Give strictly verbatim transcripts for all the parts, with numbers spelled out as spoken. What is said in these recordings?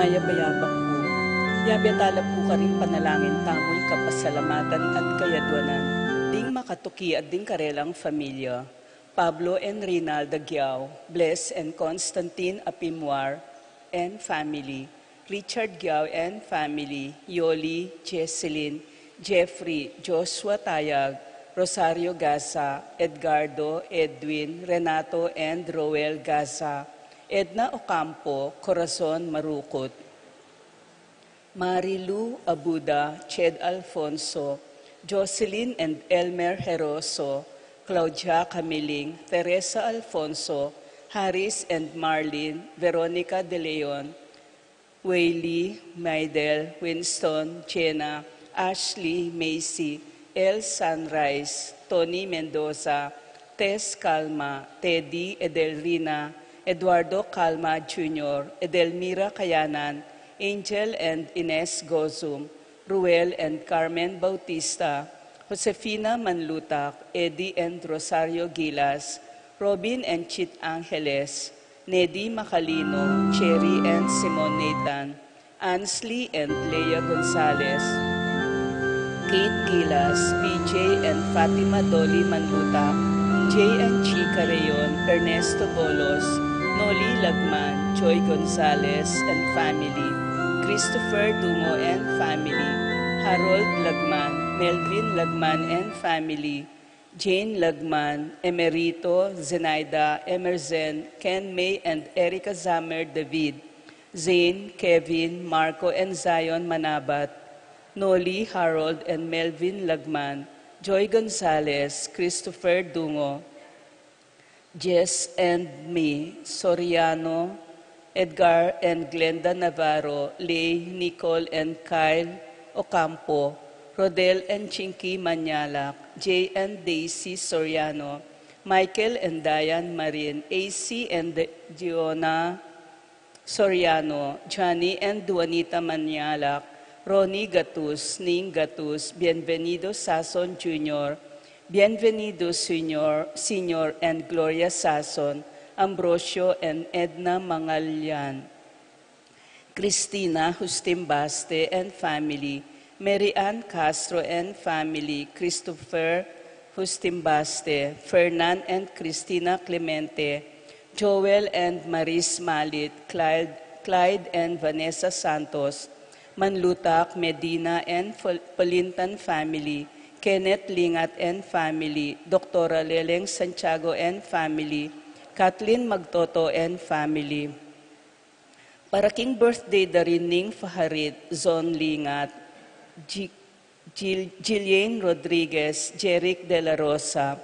Mayap a yabak pu. Yabe tala pu karing panalangin tamu'y kapasalamatan at kayadwanan ding makatuki at ding karelang familia. Pablo and Reynalda Giao, Bless and Constantine Apimwar and family, Richard Giao and family, Yoli, Jesselyn, Jeffrey, Joshua Tayag, Rosario Gaza, Edgardo, Edwin, Renato, and Roel Gaza, Edna Ocampo, Corazon Marukut, Marilu Abuda, Ched Alfonso, Jocelyn and Elmer Heroso, Claudia Camiling, Teresa Alfonso, Harris and Marlene, Veronica De Leon, Whaley, Maidel, Winston, Jenna, Ashley, Macy, El Sunrise, Tony Mendoza, Tess Calma, Teddy, Edelrina, Eduardo Calma Junior, Edelmira Kayanan, Angel and Ines Gozum, Ruel and Carmen Bautista, Josefina Manlutak, Eddie and Rosario Gilas, Robin and Chit Angeles, Nedi Macalino, Cherry and Simon Nathan, Ansley and Leia Gonzalez, Kate Gilas, P J and Fatima Dolly Manlutak, J and G Carreon, Ernesto Bolos, Noli Lagman, Joy Gonzalez and family, Christopher Dungo and family, Harold Lagman, Melvin Lagman and family, Jane Lagman, Emerito, Zenaida, Emerson, Ken May and Erica Zammer David, Zane, Kevin, Marco and Zion Manabat, Noli, Harold and Melvin Lagman, Joy Gonzalez, Christopher Dungo, Jess and Me Soriano, Edgar and Glenda Navarro, Lay, Nicole and Kyle Ocampo, Rodel and Chinky Manyalak, Jay and Daisy Soriano, Michael and Diane Marin, A C and Diona Soriano, Johnny and Juanita Manyalak, Ronnie Gatus, Ning Gatus, Bienvenido Sason Junior, Bienvenido Senior, Senior and Gloria Sason, Ambrosio and Edna Mangalian, Cristina Justin Baste and family, Mary Ann Castro and family, Christopher Justin Baste, Fernan and Cristina Clemente, Joel and Maris Malit, Clyde, Clyde and Vanessa Santos, Manlutak, Medina and Fol-, Polintan family, Kenneth Lingat and family, Doktora Leleng Santiago and family, Kathleen Magtoto and family. Para king birthday da ri Ning Faharit, Zon Lingat, Ji-, Jil-, Jillian Rodriguez, Jeric De La Rosa.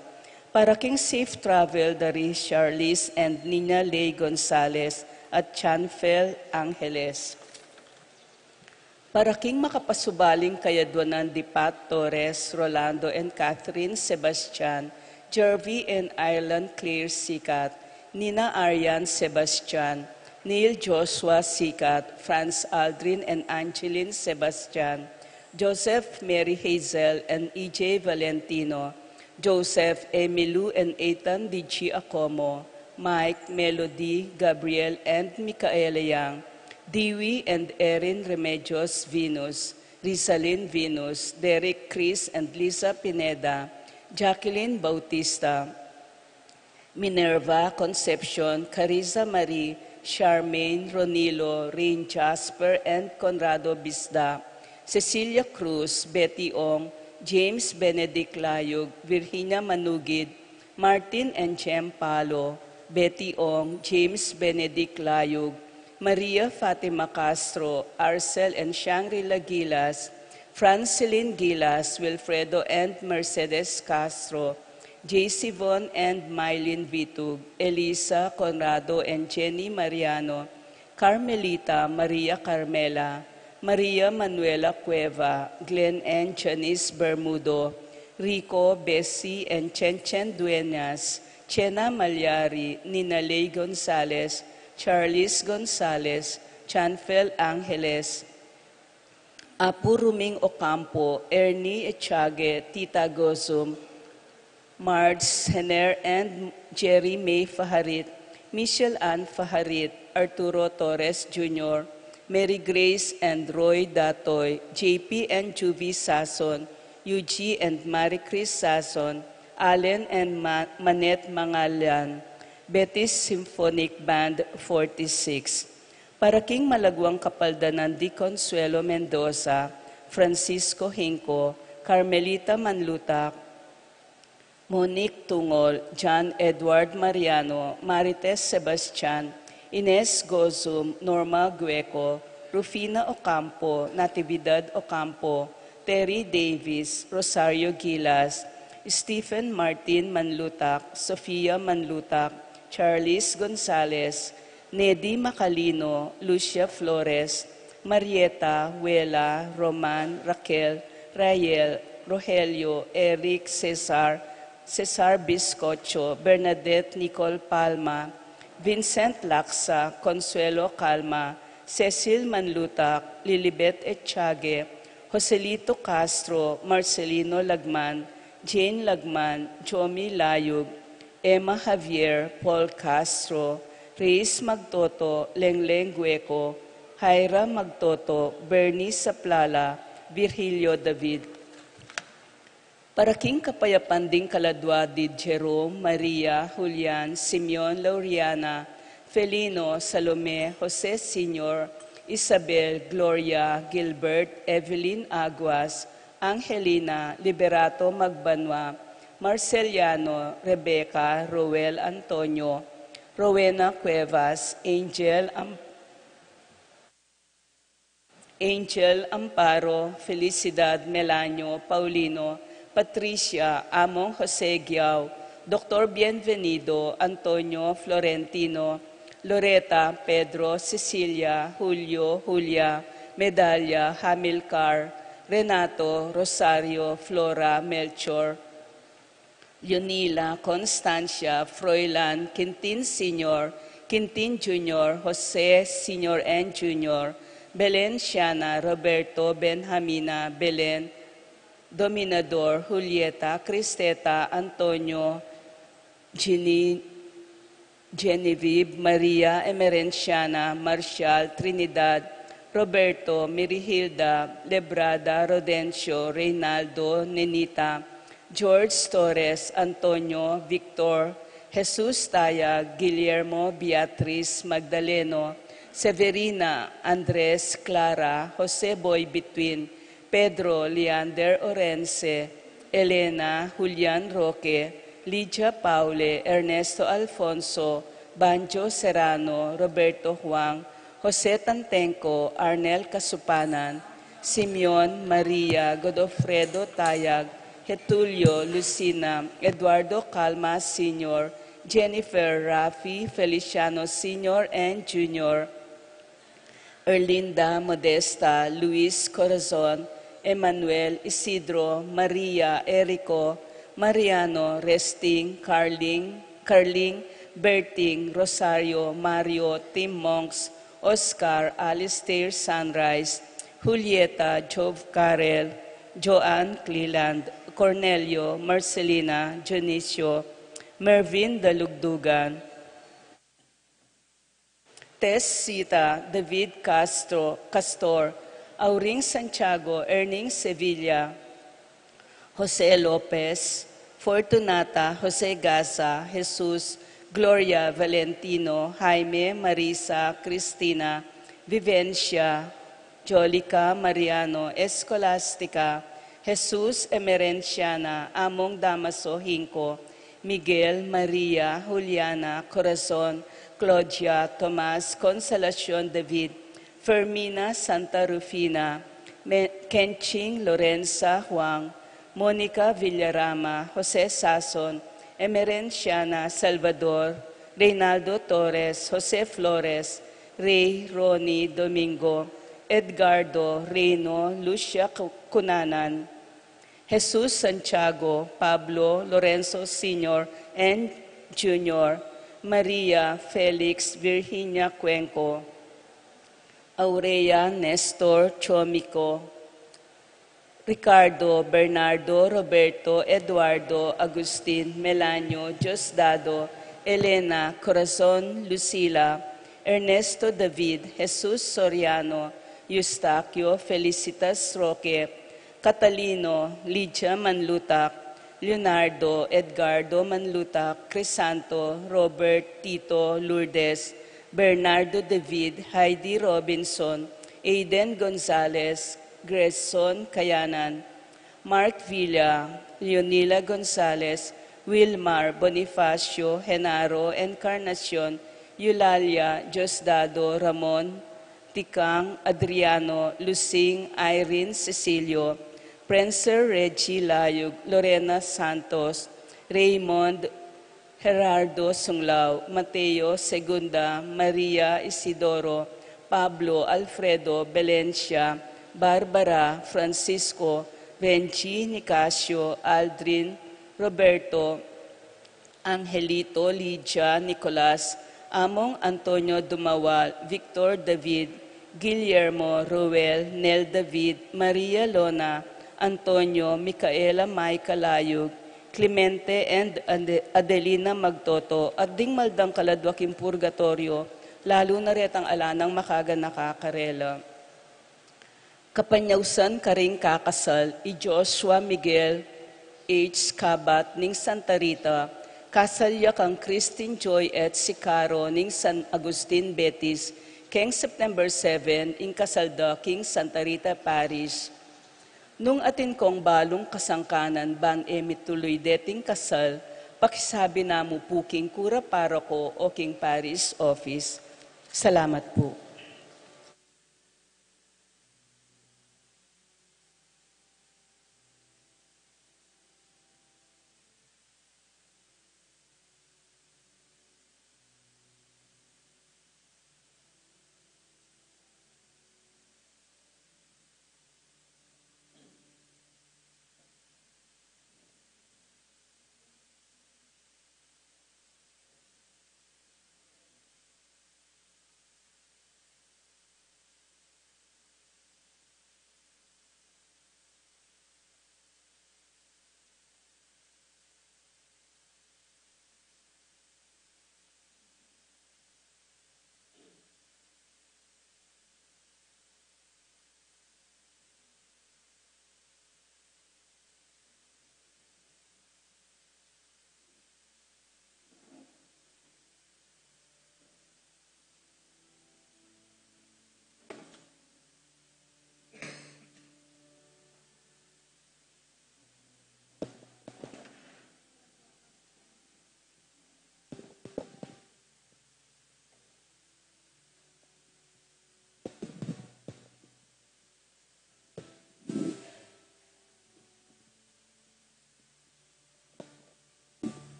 Para king safe travel da ri Charlize and Nina Lay Gonzalez at Chanfel Angeles. Para king makapasubaling kayadwanan di Pat Torres, Rolando and Catherine Sebastian, Jervy and Ireland Claire Sikat, Nina Arian Sebastian, Neil Joshua Sikat, Franz Aldrin and Angeline Sebastian, Joseph Mary Hazel and E J Valentino, Joseph Emilu and Ethan D G Acomo, Mike, Melody, Gabriel and Micaela Yang, Dewey and Erin Remedios Venus, Rizalin Venus, Derek, Chris and Lisa Pineda, Jacqueline Bautista, Minerva Concepcion, Carissa Marie, Charmaine, Ronilo, Rain Jasper and Conrado Bisda, Cecilia Cruz, Betty Ong, James Benedict Layug, Virginia Manugid, Martin and Jem Palo, Betty Ong, James Benedict Layug, Maria Fatima Castro, Arcel and Shangri-La Gilas, Francelin Gilas, Wilfredo and Mercedes Castro, J C Von and Mylene Vitug, Elisa, Conrado and Jenny Mariano, Carmelita, Maria Carmela, Maria Manuela Cueva, Glenn and Janice Bermudo, Rico, Bessie and Chen Chen Dueñas, Chena Malyari, Nina Ley Gonzalez, Charles Gonzalez, Chanfel Angeles, Apu Ruming Ocampo, Ernie Echage, Tita Gozum, Marge Hener and Jerry May Faharit, Michelle Ann Faharit, Arturo Torres Junior, Mary Grace and Roy Datoy, J P and Juvie Sason, Eugene and Marie Chris Sason, Allen and Ma- Manette Mangalan, Betis Symphonic Band forty-six. Para king malaguang kapaldanan di Consuelo Mendoza, Francisco Hinco, Carmelita Manlutak, Monique Tungol, John Edward Mariano, Marites Sebastian, Ines Gozum, Norma Gueco, Rufina Ocampo, Natividad Ocampo, Terry Davis, Rosario Gilas, Stephen Martin Manlutak, Sofia Manlutak, Charles Gonzalez, Nedi Macalino, Lucia Flores, Marieta, Wela, Roman, Raquel, Rael, Rogelio, Eric, Cesar, Cesar Biscocho, Bernadette Nicole Palma, Vincent Laksa, Consuelo Calma, Cecil Manlutak, Lilibet Echage, Joselito Castro, Marcelino Lagman, Jane Lagman, Jomi Layug, Emma Javier, Paul Castro, Reyes Magtoto, Lengleng Gueco, Jaira Magtoto, Bernie Saplala, Virgilio David. Para king kapayapan ding kaladua di Jerome, Maria, Julian, Simeon, Lauriana, Felino, Salome, Jose Senior, Isabel, Gloria, Gilbert, Evelyn Aguas, Angelina, Liberato Magbanua, Marceliano, Rebecca, Roel Antonio, Rowena Cuevas, Angel Am- Angel Amparo, Felicidad Melanio, Paulino, Patricia, Among Jose Giao, Doctor Bienvenido, Antonio, Florentino, Loreta, Pedro, Cecilia, Julio, Julia, Medalia, Hamilcar, Renato, Rosario, Flora, Melchor, Leonila, Constancia, Froilan, Quintin Senior, Quintin Junior, Jose Senior and Junior, Belen Siana, Roberto, Benjamina, Belen, Dominador, Julieta, Cristeta, Antonio, Gini- Genevieve, Maria, Emerenciana, Marcial, Trinidad, Roberto, Mirihilda, Lebrada, Rodencio, Reynaldo, Nenita, George Torres, Antonio, Victor, Jesus Tayag, Guillermo, Beatriz, Magdaleno, Severina, Andres, Clara, Jose Boy Bitwin, Pedro, Leander Orense, Elena, Julian Roque, Lydia Paule, Ernesto Alfonso, Banjo Serrano, Roberto Huang, Jose Tantenco, Arnel Casupanan, Simeon, Maria, Godofredo Tayag, Getulio, Lucina, Eduardo Calma Senior, Jennifer, Rafi, Feliciano Senior and Junior, Erlinda, Modesta, Luis, Corazon, Emmanuel, Isidro, Maria, Erico, Mariano, Resting, Carling, Carling, Berting, Rosario, Mario, Tim Monks, Oscar, Alistair, Sunrise, Julieta, Jove, Carel, Joanne, Cleland, Cornelio, Marcelina, Dionisio, Mervin, Dalugdugan, Tess, Sita, David, Castro, Castor, Auring, Santiago, Erning, Sevilla, Jose Lopez, Fortunata, Jose Gaza, Jesus, Gloria, Valentino, Jaime, Marisa, Cristina, Vivencia, Jolica, Mariano, Escolastica, Jesus, Emerenciana, Among, Damaso, Hinco, Miguel, Maria, Juliana, Corazon, Claudia, Tomas, Consolacion, David, Fermina, Santa Rufina, Me- Kenching, Lorenza, Huang, Monica, Villarama, Jose Sason, Emerenciana, Salvador, Reynaldo Torres, Jose Flores, Rey, Ronnie, Domingo, Edgardo, Reyno, Lucia, Cu- Cunanan, Jesus, Santiago, Pablo, Lorenzo Senior and Junior, Maria, Felix, Virginia, Cuenco, Aurea, Nestor, Chomico, Ricardo, Bernardo, Roberto, Eduardo, Agustin, Melanio, Diosdado, Elena, Corazon, Lucila, Ernesto David, Jesus Soriano, Eustaquio Felicitas Roque, Catalino, Lydia Manlutak, Leonardo, Edgardo Manlutak, Crisanto, Robert, Tito, Lourdes, Bernardo David, Heidi Robinson, Aiden Gonzalez, Grayson Kayanan, Mark Villa, Leonila Gonzalez, Wilmar, Bonifacio, Genaro, Encarnacion, Eulalia, Diosdado, Ramon, Tikang, Adriano, Lusing, Irene, Cecilio, Prenser Reggie Layug, Lorena Santos, Raymond, Gerardo Sunglao, Mateo Segunda, Maria Isidoro, Pablo, Alfredo, Belencia, Barbara, Francisco, Venji, Nicasio, Aldrin, Roberto, Angelito, Lydia, Nicolas, Among Antonio Dumawal, Victor David, Guillermo, Roel, Nel David, Maria Lona, Antonio, Micaela, Micah Layug, Clemente, and Ade-, Adelina Magtoto, at ding maldang kaladwa king purgatoryo, lalu na retang ala nang makaganaka karela. Kapanyausan karing kakasal i Joshua Miguel H. Cabat ning Santa Rita, kasal ya kang Christine Joy H. Sicaro ning San Agustin, Betis, keng September seven, ing kasal da king Santa Rita Parish. Nung atin kong balung kasangkanan ban e mituluy deting kasal, pakisabi na mu pu king kura paroko o king parish office. Salamat pu.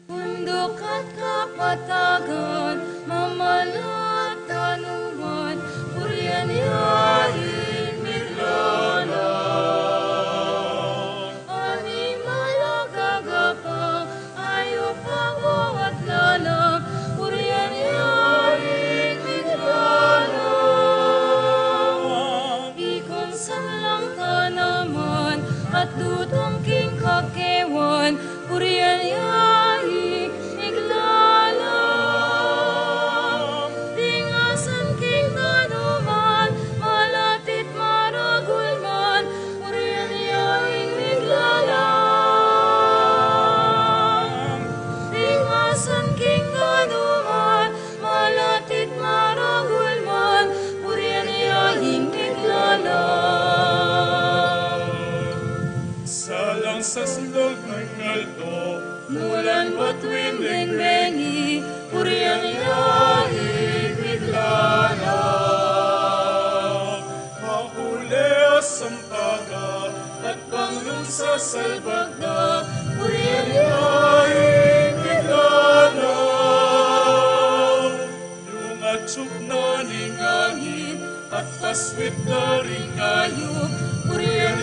Unduk at kapatagan, mamaluat kanuman, purian ya ing miglalang. Animal a gagapa, ayup, babo at lalang, purian ya ing miglalang. Ikong sablang tanaman, at dutang king kakewan, purian ya ing miglalang. Ding asan king danuman, malatit maragul man, purian ya ing miglalang. Ding asan king danuman, malatit maragul man, purian ya ing miglalang. Salang saslag ning aldo, mulan batuan ding bengi, purian ya ing miglalang. Mahuli a sampaga, at banglung sasalbag da, purian ya ing miglalang. Nung atyup na ning angin, at paswit da ring ayup, purian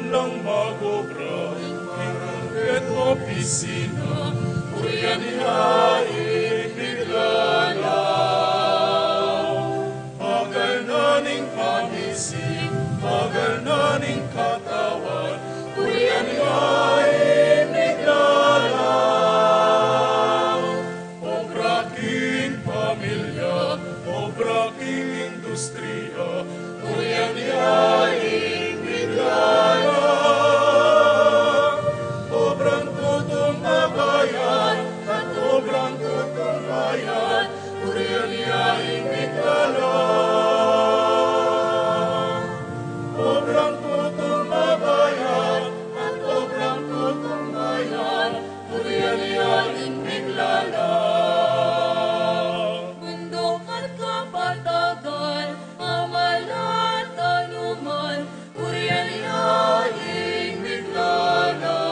Lang mag-obra, king angget opisina, purian ya ing miglalaw. Pagal na ning pamisip, pagal na ning katawan, purian ya ing miglalaw. Obra king pamilya, obra king industria, purian ya ing miglalaw. Obrang tutung bayan, at obrang tutung bayan, purian ya ing miglalaw. Obrang tutung bayan, at obrang tutung bayan, purian ya ing miglalaw. Bunduk at kapatagan, amalan at danuman, purian ya ing miglalaw.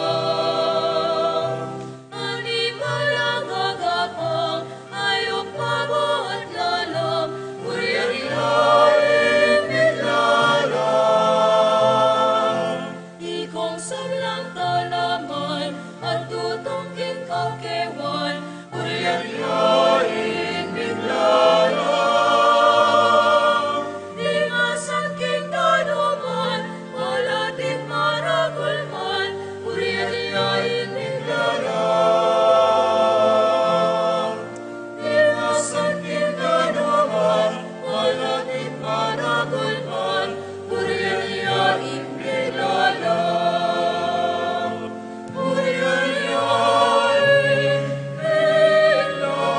Animal a gagapang, ayup, babo at lalam, purian ya ing miglalaw. Ikong sablang tanaman, at tutung king kakewan, purian ya ing miglalaw. Ding asan king danuman, malating maragul man, purian ya ing miglalaw. Ding asan king danuman, malating maragul man, purian ya ing miglalaw. Purian ya ing miglalaw.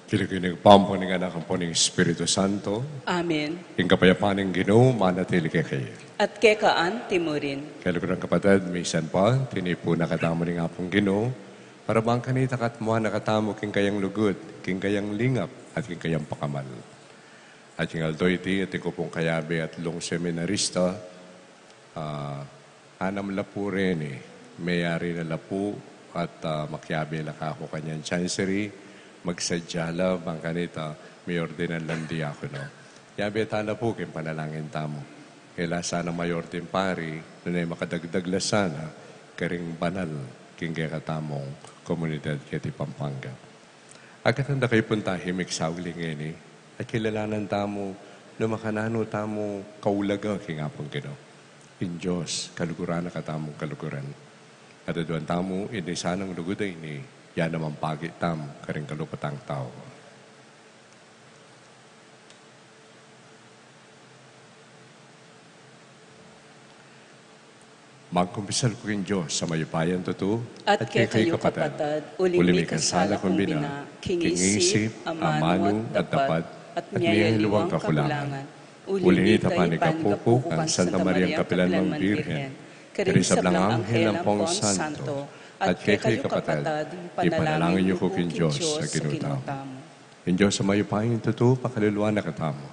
King lagyu ning Ibpa, ampon ning Anak, ampon ning Espiritu Santo. Amen. Ing kapayapan ning Ginu manatili kekayu. At keka anti mu rin. Kaluguran kapatad, misan pa, tinipun na katamu ning Apung Ginu, para bang kanita katmuan na katamu king kayang lugud, king kayang lingap, at king kayang pakamal. At king aldo iti, atin ku pung kayabe at lung seminarista, ah, anam la pu reni, meyari na la pu, at, ah, makiabe la kaku kanyan chancery, magsadya la, bang kanita, miordinan lang diakono. Yabe ta na pu king panalangin tamu. Kela sana mayordinan pari, nune makadagdag la sana, karing banal, king kekatamung komunidad keti Pampanga. Agkatan da kayu pung tahimik sauli ngeni, at kilalanan tamu, nung makananu tamu kaulaga king Apung Ginu. Ing Dios, kaluguran na katamung kaluguran. At aduan tamu, ing sanang lugud a ini, ya naman pagit tamu, karing kalupatang tau. Magkumpisal ku king Dios a mayupayang tutu, at kekayu kapatad, uli mikasala kung bina, king isip, amanu, at dapat, at nia ing luwang kakulangan. Uli nita panigapu ku kang Santa Mariang kapilan mang Birhen, karing sablang anghel ampong santo, at kekayu kapatad, ipanalangin yu ku king Dios a Ginu tamu. Ing Dios a mayupayang tutu, pakaluluan na katamu.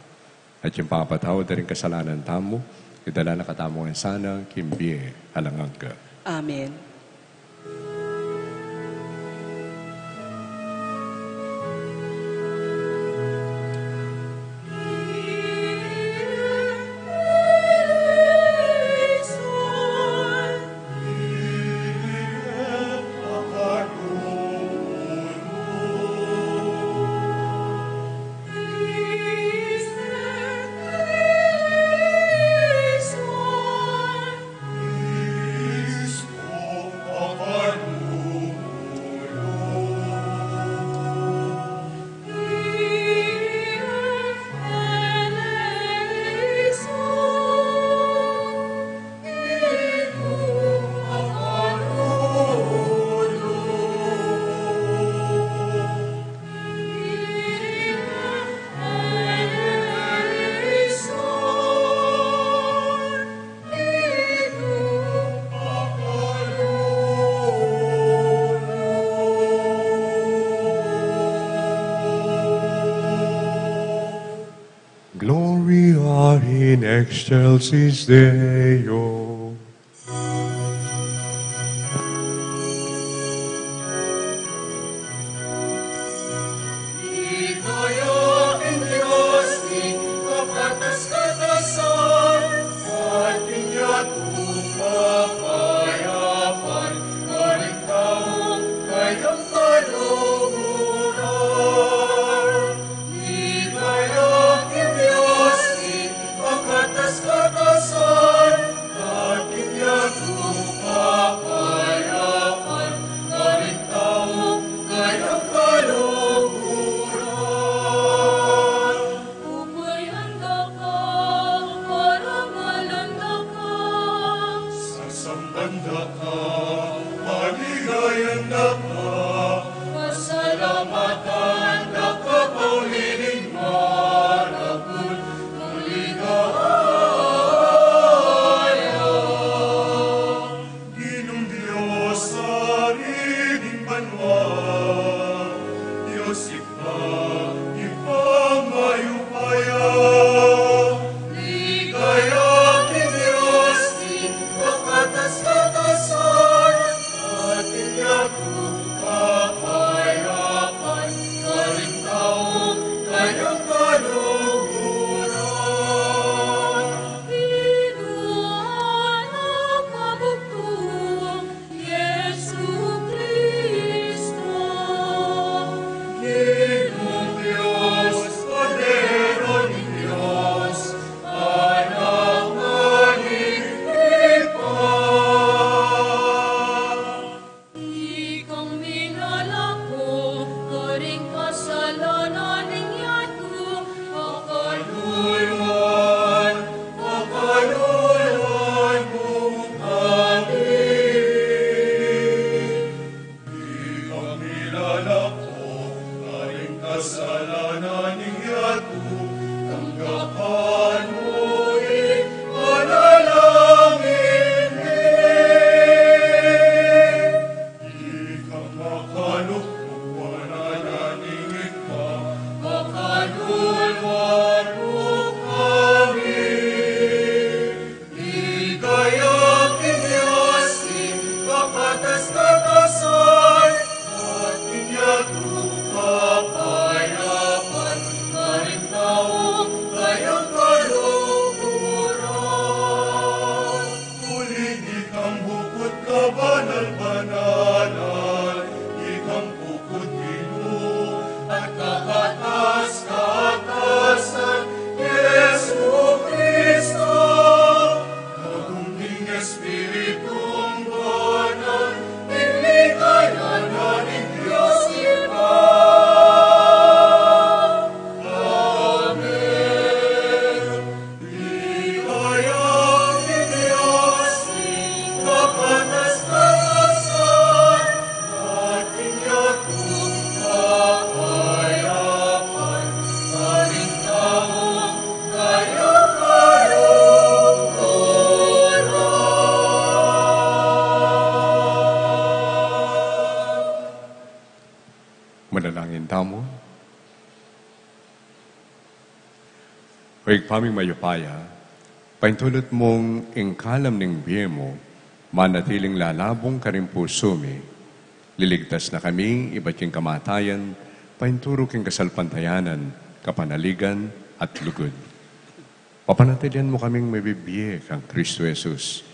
At ing pamapatawad da ring kasalanan tamu, idala na katamu ngan sana king bie alang angga. Amen. Gloria in excelsis Deo. Ligaya king Dios king kakatas-katasan, at king yatu kapayapan, karing taung kayang kaluguran. Ligaya king Dios king kakatas-katasan, at king yatu kapayapan, karing taung kayang kaluguran. Pupurian da ka, paramalan da ka, sasamban da ka, paligayan da ka, pasalamatan da ka, pauling maragul mung ligaya. Ginung Dios, Ari ning banua, Dios Ibpa, Ibpang mayupaya. Ligaya king Dios king kakatas-katasan, at king yatu kapayapan, karing taung kayang kaluguran. Ginung Anak a bugtung Jesukristo, Ginung Dios, Kordero ning Dios, Anak na ning Ibpa. Ikang minalako karing kasalanan ning yatu, pakaluluan, pakaluluan mu kami. Ikang minalako karing kasalanan ning yatu, tanggapan mu ing panalangin mi. Ikang makalugud panalangin mi, pakaluluan mu kami. Ligaya king Dios king kakatas-katasan, at king yatu kapayapan, karing taung kayang kaluguran. Uling ikang bukut kabanal-banalan, ikang bukut Ginu at kakatas-katasan, Jesukristo. Maging ning Espiritung Banal, ing ligaya na ning Dios Ibpa. Amen. Ligaya ning Dios king kakatas-katasan, at king yatu kapayapan, karing taung kayang kaluguran. Manalangin tamu. O Ibpa ming mayupaya, paintulut mung ing kalam ning bie mu manatiling lalabung karing pusu mi. Liligtas na kami ibat king kamatayan, painturu king kasalpantayanan, kapanaligan, at lugud. Papanatilian mu kaming mabibie kang Kristo Jesus.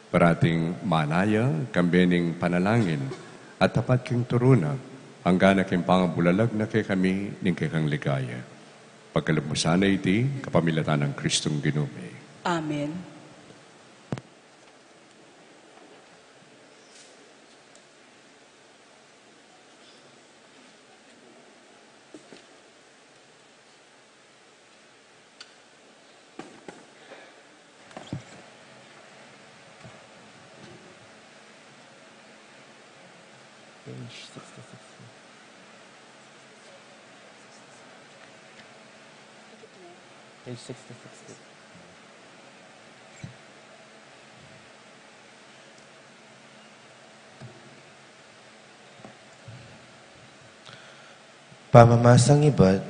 Parating manaya, kambe ning panalangin, at tapat king turu na, angga na king pangabulalag na kekami ning kekang ligaya. Pagkalub mu sana iti, kapamilatan nang Kristong Ginu mi. Amen. Page sixty-six. Page sixty-six. Pamamasang ibat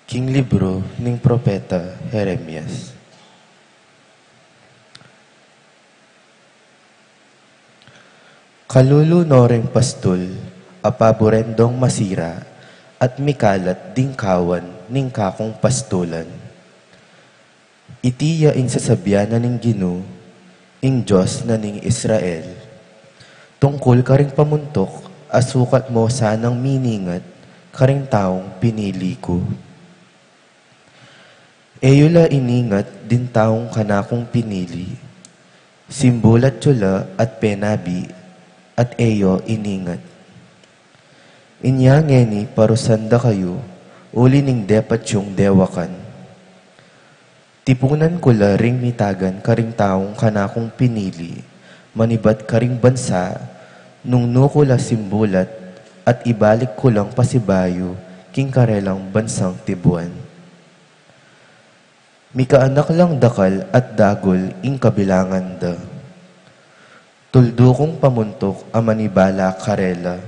king libru ning propeta Jeremias. Kalulu no ring pastul a paburen dong masira, at mikalat ding kawan ning kakung pastulan. Iti ya ing sasabian na ning Ginu, ing Dios na ning Israel, tungkul karing pamuntuk a sukat mo sanang miningat karing taung pinili ku. E yu la iningat ding taung kanakung pinili, simbulat yu la at penabi, at e yu iningat. Inya ngeni parusan da kayu, uli ning depat yung dewakan. Tipunan ku la ring mitagan karing taung kanakung pinili, manibat karing bansa, nung nu ku la simbulat, at ibalik ku lang pasibayu king karelang bansang tibuan. Mikaanak lang dakal at dagul ing kabilangan da. Tuldu kung pamuntuk a manibala karela.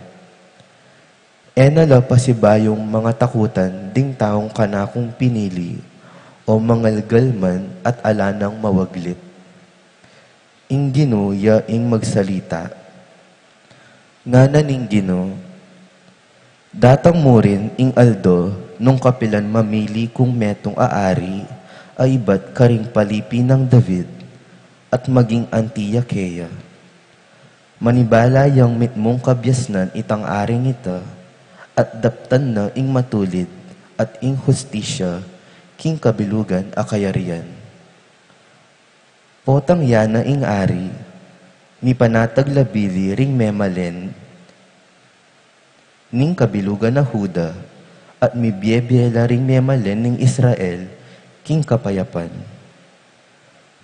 E na la pasibayung mangatakutan ding taung kanakung pinili, o mangalgal man at ala nang mawaglit. Ing Ginu ya ing magsalita. Ngana ning Ginu, datang murin ing aldo nung kapilan mamili kung metung a ari a ibat karing palipi nang David, at maging anti ya keya. Manibala yang mitmung kabiasnan itang aring ita, at daptan na ing matulid at ing hustisya king kabilugan a kayarian. Potang ya na ing ari, mipanatag la bili ring memalen ning kabilugan a Juda, at mibiebie la ring memalen ning Israel king kapayapan.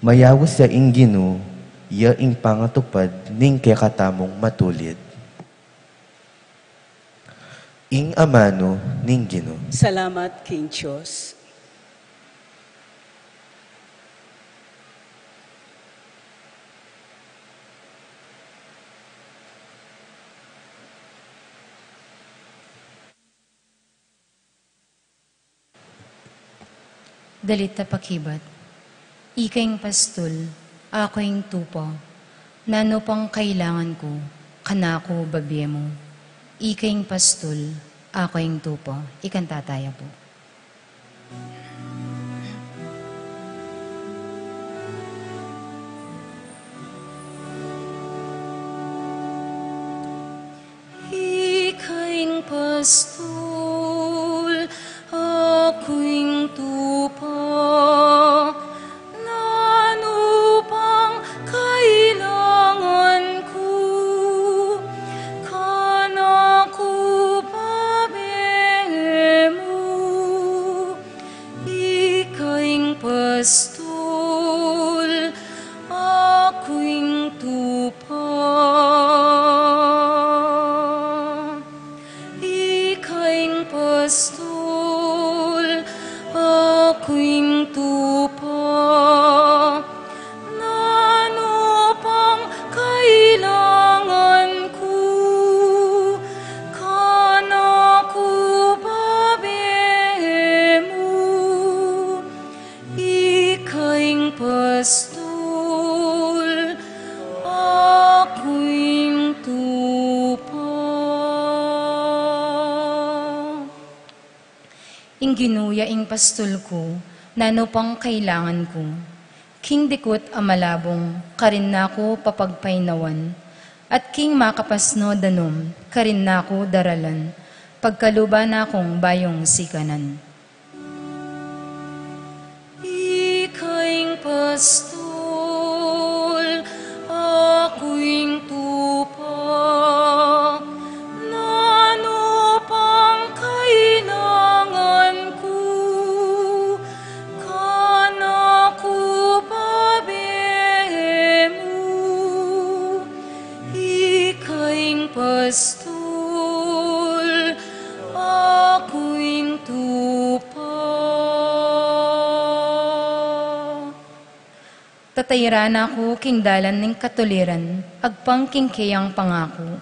Mayaus ya ing Ginu, ya ing pangatupad ning kekatamung matulid. Ing amanu ning Ginu. Salamat king Dios. Dalit a pakibat. Ika ing pastul, aku ing tupa. Nanu pang kailangan ku, kanaku babie mu. Ika ing pastul, aku ing tupa. Ikanta taya pu. Ika ing pastul, aku ing tupa, nanu pang kailangan ku, kanaku babie mu. Ika ing pastul, aku ing tupa. Ika ing pastul, aku ing tupa. Nanu pang kailangan ku, kanaku babie mu. Ika ing pastul, aku ing tupa. Ing Ginu ya ing pastul ku, nanu pang kailangan ku. King dikut a malabung, karin na ku papagpainawan, at king makapasno danum, karin na ku daralan, pagkaluban na kung bayung sikanan. Ika ing pastul, aku ing tupa, nanu pang kailangan ku, kanaku babie mu. Ika ing pastul, aku ing tupa. Tatairan na ku king dalan ning katuliran, agpang king keyang pangaku.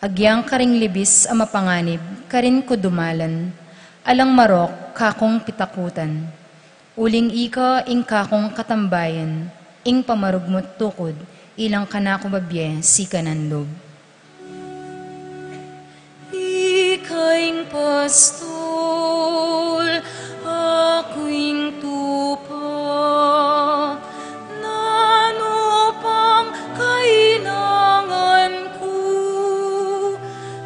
Agyang karing libis a mapanganib, karin ku dumalan, alang marok kakung pitakutan. Uling ika ing kakung katambayan, ing pamarugmut tukud, ilang kanaku babie sikanan lub. Ika ing pas Pastol, aku ing tupa, nanu pang kailangan ku,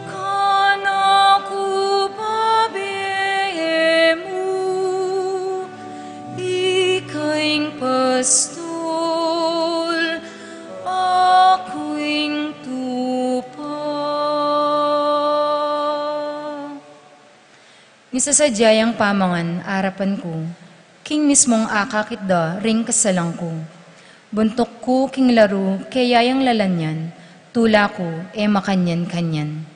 kanaku pabie mu, ika ing pastol, aku ing tupa. Misasadya yang pamangan arapan ku, king mismung akakit da ring kasalan ku. Buntuk ku king laru keya yang lalanyan, tula ku e makanyan-kanyan.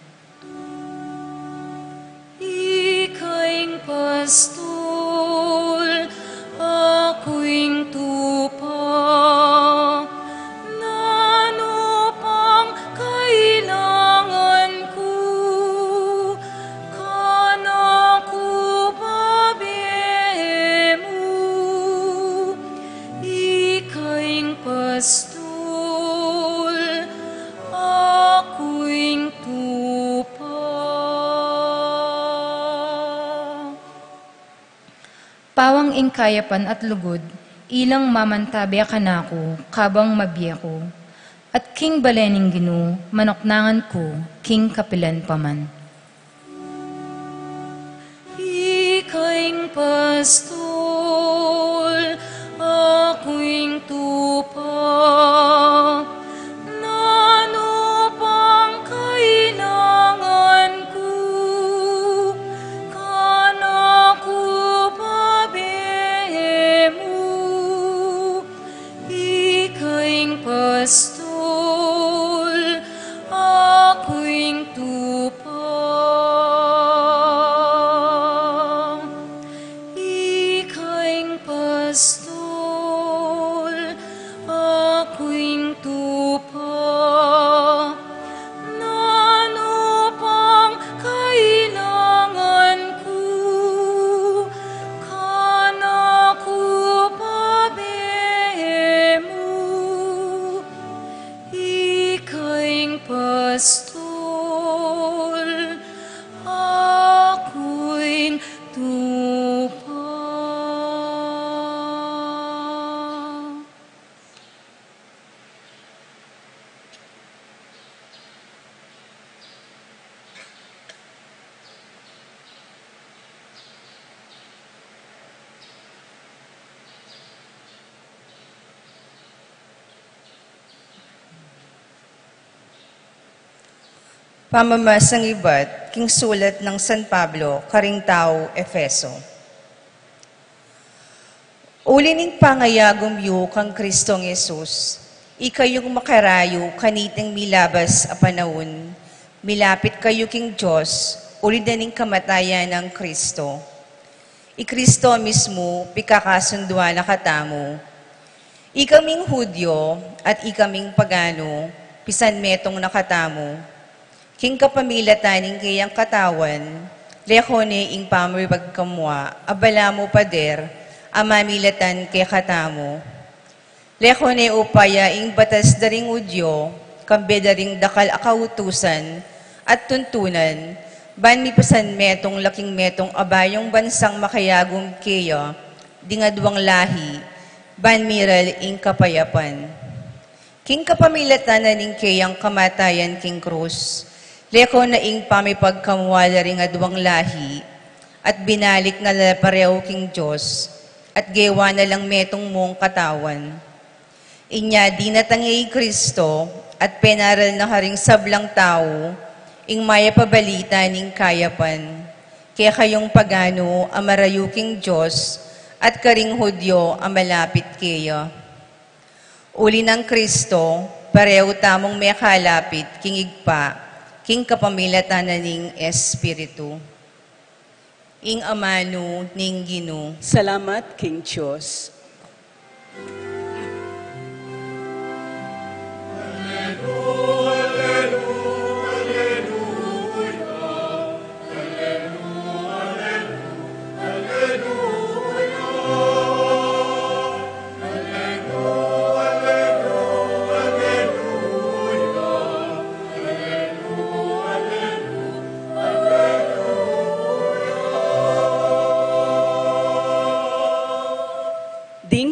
Ika ing pastol, aku ing tupa, nanu pang kailangan ku, kanaku pabie mu, ika ing pastol, aku ing tupa. Pawang ing kayapan at lugud, ilang mamantabe kanaku, kabang mabie ku. At king bale ning Ginu, manuknangan ku, king kapilan pa man. Ika ing pastol, aku ing tupa, nanu pang kailangan ku, kanaku pabie mu, ika ing pastol, aku ing tupa. Ika ing pastol, aku ing tupa, nanu pang kailangan ku, kanaku pabie mu, ika ing pastol, aku ing tupa. Pamamasang ibat king sulat nang San Pablo karing tau Efeso. Uli ning pangayagum yu kang Kristong Jesus, ikayung makarayu kaniting milabas a panaun, milapit kayu king Dios, uli na ning kamatayan nang Kristo. I Kristo mismu pikakasunduan na katamu. Ikaming Judio at ikaming pagano, pisanmetung na katamu. King kapamilatan ning keyang katawan, leko ne ing pamipagkamua a balamu pader a mamilatan kekatamu. Leko ne upaya ing batas da ring Judio, kambe da ring dakal a kautusan at tuntunan, ban mipasanmetung la king metung a bayung bansang makayagum keya ding aduang lahi, ban miral ing kapayapan. King kapamilatan na ning keyang kamatayan king krus, leko na ing pamipagkamua la ring aduang lahi, at binalik na la pareho king Dios, at gewa na lang metung mung katawan. Inya dinatang ya i Kristo, at penaral na karing sablang tau ing mayap a balita ning kayapan, kekayung pagano a marayu king Dios, at karing Judio a malapit keya. Uli nang Kristo, pareho tamung mekalapit king Ibpa, king kapamilatan na ning Espiritu. Ing amanu ning Ginu. Salamat king Dios.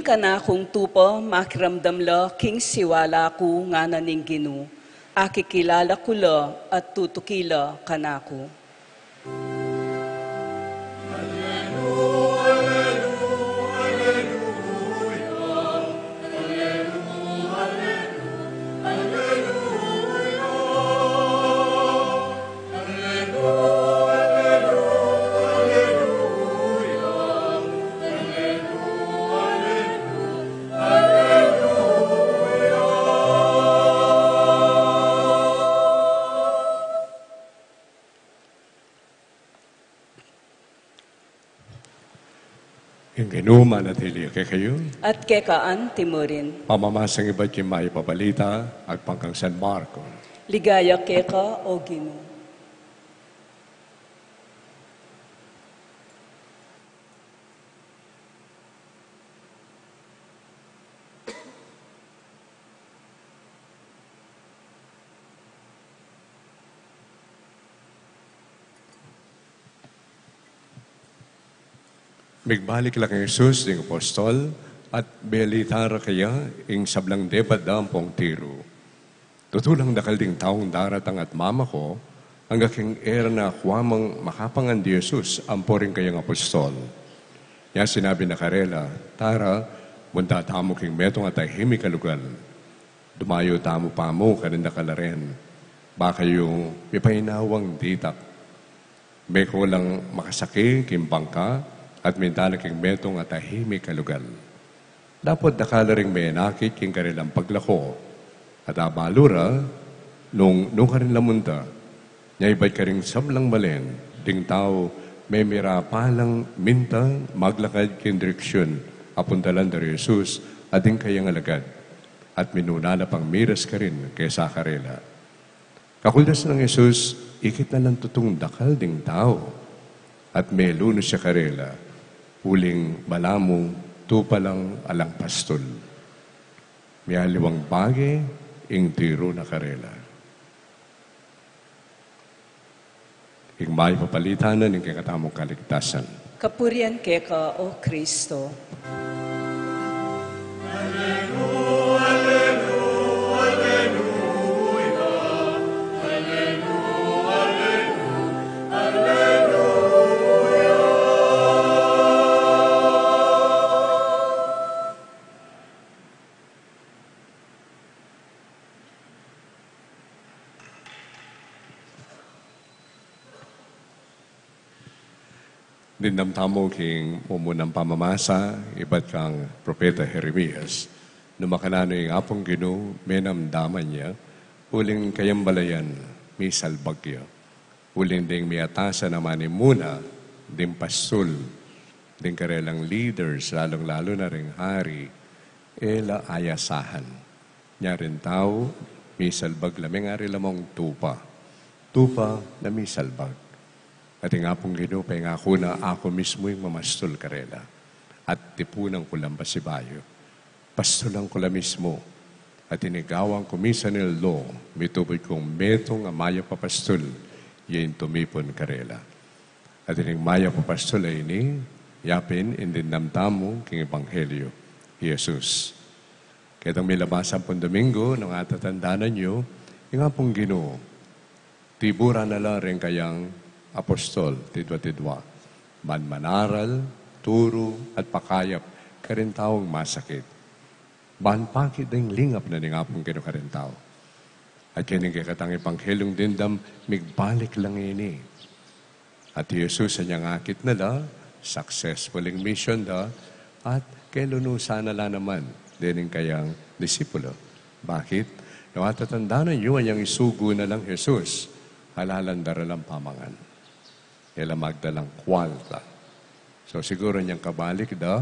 Kanakung tupa, makiramdam la king siwala ku, ngana ning Ginu, akikilala ku la at tutuki la kanaku. Ing Ginu manatili ya kekayu. At keka anti mu rin. Pamamasang ibat king Mayap a Balita agpang kang San Marcos. Ligaya keka, O Ginu. Migbalik la kang Jesus ding apostol, at balita ra keya ing sablang depat da ampong tiru. Tutu lang dakal ding taung daratang at mamako, angga king e ra na kuamang makapangan di Jesus ampo ring kayang apostol. Nya sinabi na karela, "Tara, munta tamu king metung a tahimik a lugal. Dumayu tamu pamu karing dakal a ren. Ba kayu mipainawang ditak. Meko lang makasaki king bangka at minta na king metung a tahimik a lugal. Dapot dakal la ring menakit king karelang paglako. At abalu ra nung nukarin la munta. Nya ibat karing sablang balen, ding tau memira pa lang minta maglakad king direksyun a puntalan da ri Jesus at ding kayang alagad, at minuna la pang miras karin kesa karela." Kakuldas nang Jesus, ikit na lang tutung dakal ding tau, at melunus ya karela, uling balamu tupa lang alang pastul. Mialiwang bage ing tiru na karela. Ing Mayap a Balita na ning kekatamung kaligtasan. Kapurian keka, O Kristo. Dimdam tamu king mumunang pamamasa, ibat kang Propeta Jeremias, nung makananu ing Apung Ginu, menamdaman ya, uling kayang balayan, misalbag ya. Uling ding miatasan a manimuna, ding pastul, ding karelang leaders, lalung-lalu na ring hari, e la ayasahan. Nya ring tau, misalbag la, mengari la mung tupa. Tupa na misalbag. At ing Apung Ginu pengaku na, "Aku mismu ing mamastul karela. At tipunan ku lang pasibayu. Pastulan ku la mismu. At ing igawan ku misan ing lo, mitubud kung metung a mayap a pastul, ya ing tumipun karela." At ining mayap a pastul a ini, yapin ing dimdam tamu king ebanghelyu, i Jesus. Ketang milabas ampong Domingo, nung atatandanan yu, ing Apung Ginu, tiburan na la ring kayang apostol, tidwa-tidwa, ban manaral, turu, at pakayap karing taung masakit. Ban pakit ding lingap na ning Apung Ginu karing tau. At keni ing kekatang ebanghelyung dimdam, migbalik la ngeni. At i Jesus anyang akit na la, successful ing mission da, at kelunusan na la naman dening kayang disipulo. Bakit? Nung atatandanan yu anyang isugu na lang Jesus, ala lang daralang pamangan. E la magdalang kwalta. So, siguru anyang kabalik da,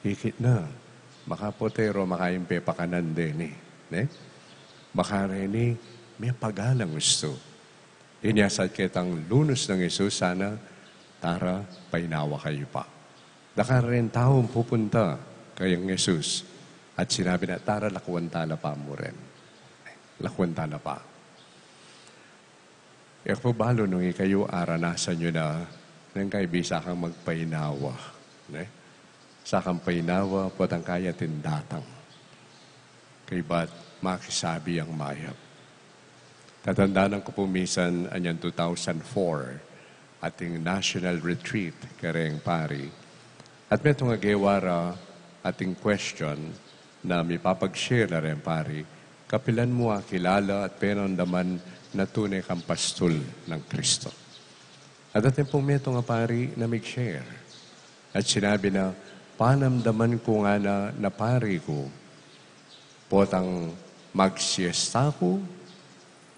ikit na. Baka potero, baka ing pepakanan deni, ne? Baka reni, mepagalang ustu. Inya sa ketang lunus nang Jesus, sana, "Tara, painawa kayu pa." Dakal ring taung pupunta kayang Jesus. At sinabi na, "Tara, lakuan ta la pa mu rin." Lakuan ta la pa. E ku balu nung ikayu aranasan yu na, nung kaibisa kang magpainawa, ne? Sakang painawa potang kaya atin datang kaybat makisabi yang mayap. Tatandanan ku pu misan anyang two thousand four ating national retreat kareng pari. At metung a gewa ra ating question na mipapag-share la reng pari, kapilan mu akilala at penamdaman na tune kang pastul nang Kristo? At atin pung metung a pari na mig-share. At sinabi na, "Panamdaman ku ngana na pari ku, potang magsiesta ku,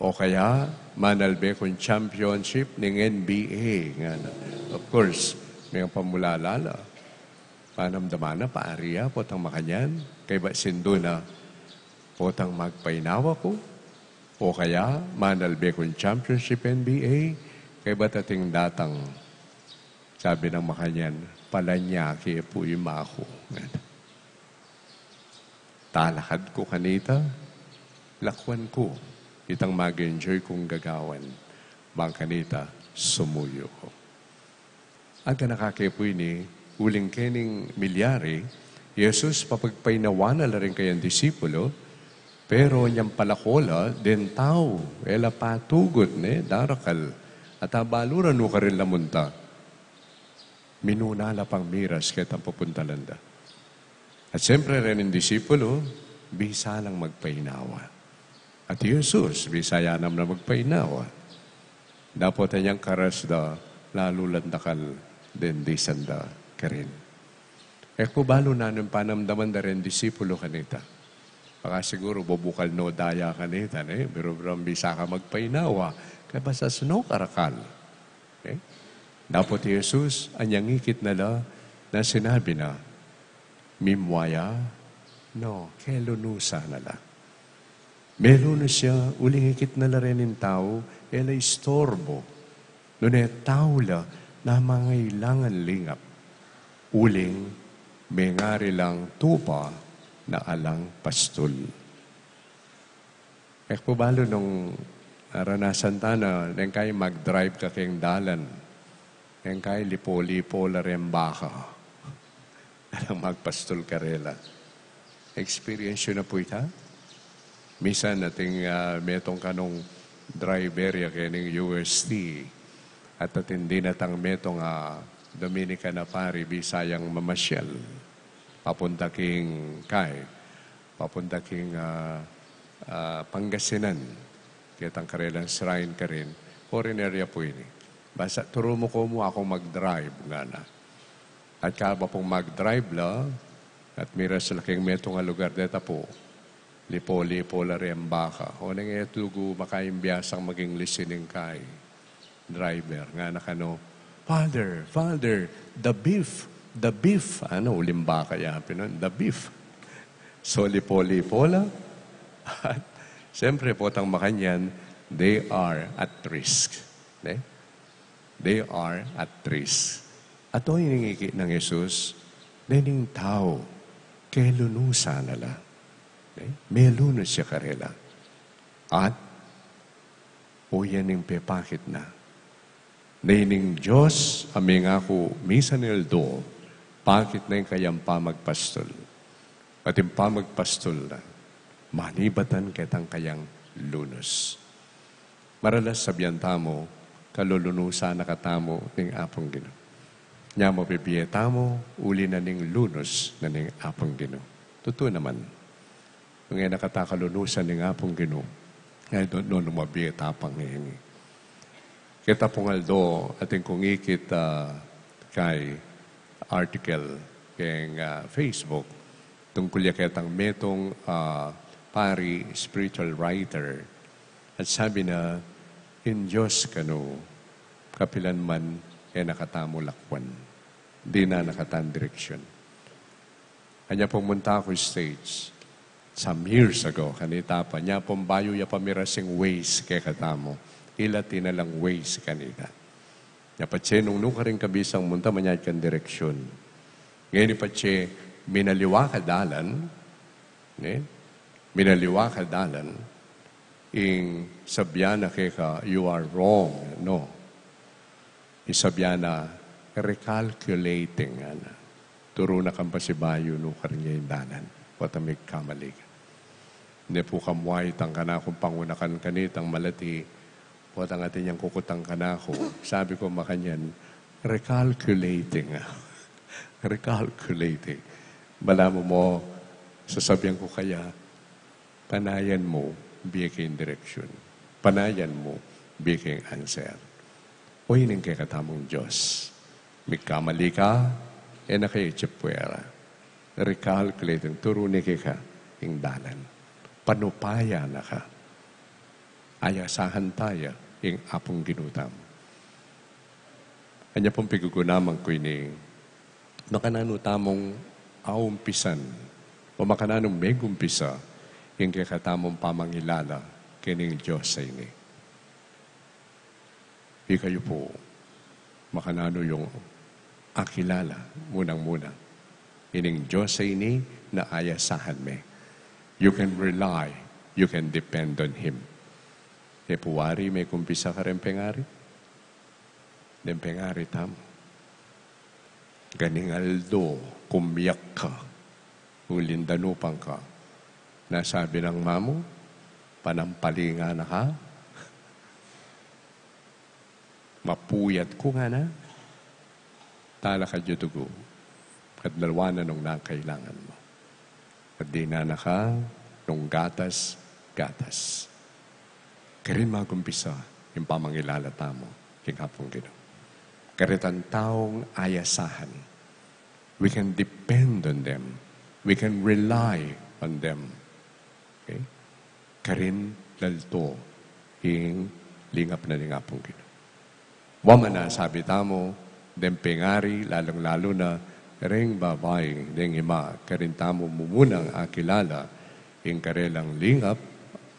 o kaya manalbe kung championship ning N B A," ngana. Of course, may pamulala la. Panamdaman na pari ya, potang makanyan, kaybat sindu na, "Potang magpainawa ku, o kaya manalbe kung championship N B A," kaybat atin datang, sabi nang makanyan, "Palanyaki pu i maku." Talakad ku kanita, lakwan ku itang mag-enjoy kung gagawan, bang kanita sumuyu ku. At kanakake pu ini, uling kening milyari, Jesus papagpainawa na la ring kayang disipulo, pero nyang palako la, deng tau e la patugut, ne, darakal, at abalu ra nu karin la munta. Minuna la pang miras ketang pupuntalan da. At siyempre, reng disipulo, bisa lang magpainawa. At i Jesus, bisa ya naman magpainawa. Dapot anyang karas da, lalu lang dakal deng disan da karin. E ku balu nanu ing panamdaman da reng disipulo kanita. Baka siguru bubukal no daya kanita, ne? Biru-biru nang bisa ka magpainawa, kaya basta sino karakal. Okay? Dapot i Jesus, anyang ikit na la, na sinabi na, "Mimua ya, no, kelunusan na la." Melunus ya, uling ikit na la reng tau, e la istorbo. Nune tau la na mangailangan lingap, uling mengari lang tupa na alang pastul. E ku balu nung naranasan ta na, neng kai mag-drive ka keng dalan, neng kai lipo-lipo la reng baka. Alang magpastul karela. Experience yu na pu ita? Misan atin, ah, metung kanung driver ya kening U S T. At atin dinatang metung, ah, Dominican a pari, bisa yang mamasyal. Papunta king kai. Papunta king, ah, ah, Pangasinan. Ketang karelang shrine karin. Foreigner ya pu ini. Basta turu mu ko mu, aku mag-drive, ngana. At kaba pung mag-drive la, at miras la king metung a lugar deta pu, lipo-lipo la reng baka. O neng e tugu makaimbiasang mag-English ining kai driver, ngana kanu, "Father, Father, the beef, the beef." Anu, uling baka ya pin nung, "The beef." So, lipo-lipo la. At siyempre, potang makanyan, they are at risk. Ne? They are at risk. At o ining ikit nang Jesus, dening tau, kelunusan na la. Ne? Melunus ya karela. At o ya ning pepakit na. Nung ing Dios a mengaku misan aldo, pakit na ing kayang pamagpastul. At ing pamagpastul na, manibatan ketang kayang lunus. Maralas sabian tamu, kalulunusan na katamu ning Apung Ginu. Nya mu bibie tamu, uli na ning lunus na ning Apung Ginu. Tutu naman. Nung e na kata kalulunusan ning Apung Ginu, I don't know nung mabie ta pa ngeni. Keta pung aldo, atin kung ikit, ah, kai article keng, ah, Facebook, tungkul ya ketang metung, ah, pari, spiritual writer. At sabi na, "Ing Dios kanu, kapilan man e na katamu lakwan. Dinan na kata ing direksyun." Anya pumunta ku States, some years ago, kanita pa, nya pung bayu ya pa miras ing Waze kekatamu. Ila tinalang Waze kanita. Nya patse nung nukarin ka bisang munta, manyad kang direksyun. Ngeni patse, minaliwa ka dalan, ne? Minaliwa ka dalan, ing sabian na keka, "You are wrong," no? Ing sabian na, "Recalculating," ngana. Turu na kang pasibayu nu karin ya ing dalan, potang migkamali ka. Ne pu kamuaitang kanakung pangunakan kanitang malati, potang atin yang kukutang kanaku. Sabi ku makanyan, recalculating. Recalculating. Balamu mu, sasabian ku kaya, panayan mu, bie ke ing direksyun. Panayan mu, bie ke ing answer. O ining kekatamung Dios. Migkamali ka, e na ka itsipwera. Recalculating, turu ne keka ing dalan. Panupaya na ka. Ayasahan taya ing Apung Ginu tamu. Anya pung pigugunaman ku ini, makananu tamung aumpisan, o makananu megumpisa, ing kekatamung pamangilala kening Dios a ini. Ikayu pu, makananu yung akilala, munang-muna, ining Dios a ini na ayasahan me. You can rely, you can depend on Him. E pu wari megumpisa kareng pengari? Deng pengari tamu. Ganing aldo, kumiak ka. Uling danupan ka. Nasabi nang mamu, panampalingan na ka. Mapuyat ku ngana. Talakad yu dugu. Kadlawan na nung nang kailangan mu. At dinan na ka nung gatas, gatas. Karin magumpisa ing pamangilala tamu king Apung Ginu. Karetang taung ayasahan. We can depend on them. We can rely on them. Okay? Karin lalto ing lingap na ning Apung Ginu. Wa man a sabi tamu, deng pengari, lalung-lalu na reng babai, deng ima, karin tamu mumunang akilala ing karelang lingap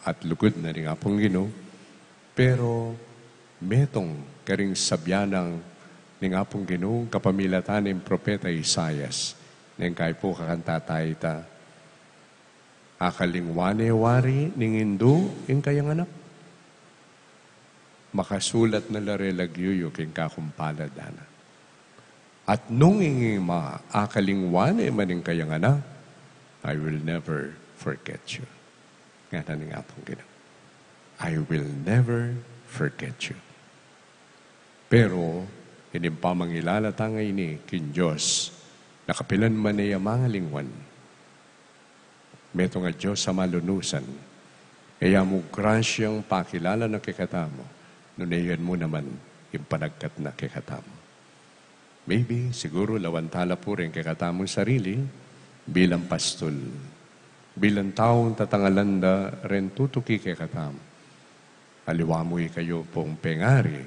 at lugud na ning Apung Ginu, pero metung karing sabian na ning Apung Ginu kapamilatan ning propeta Isaias, neng kaipu kakanta taya ita, akalingwan ne wari ning indu ing kayang anak. Makasulat na la re lagyu yu king kakumpalad, ana. At nung ing ima akalingwan ne man ing kayang anak, "I will never forget you." Ngana ning Apung Ginu, "I will never forget you." Pero ining pamangilala ta ngeni king Dios, nakapilan man e ya mangalingwan. Metung a Dios a malunusan, e ya mu grasyang pakilala na kekatamu, nune yan mu naman ing panagkat na kekatamu. Maybe, siguru, lawan ta la pu ring kekatamung sarili bilang pastul, bilang taung tatangalan da ring tutuki kekatamu. Aliwa mu ikayu pung pengari,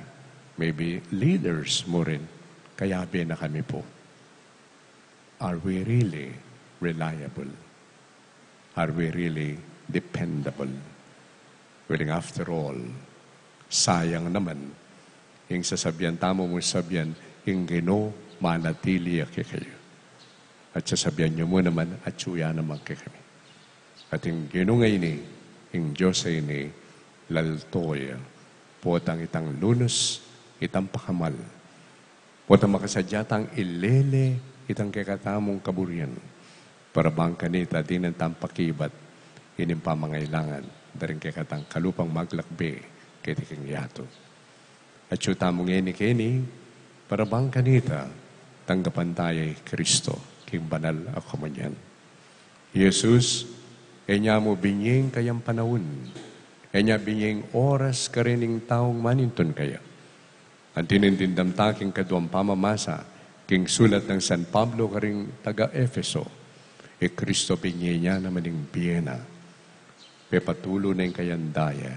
maybe leaders mu rin, kayabe na kami pu. Are we really reliable? Are we really dependable? Well, after all, sayang naman ing sasabian tamu mung sabian, ing Ginu manatili ya kekayu. At sasabian yu mu naman, atyu ya naman kekami. At ing Ginu ngeni, ing Dios a ini, lalto ya, potang itang lunus, itang pakamal. Potang makasadya tang ilele itang kekatamung kaburian. Para bang kanita dinan tang pakibat ining pamangailangan da ring kekatang kalupang maglakbe keti king yatu. Atyu tamu ngeni keni, para bang kanita tanggapan taya i Kristo king banal a komunyon. Jesus, e nya mu binie ing kayang panaun, e nya binie ing oras karing taung manintun kaya. Anti ning dimdam ta king kaduang pamamasa king sulat nang San Pablo karing taga-Efeso, i Kristo binie nya naman ing bie na. Pepatulu na ing kayang daya.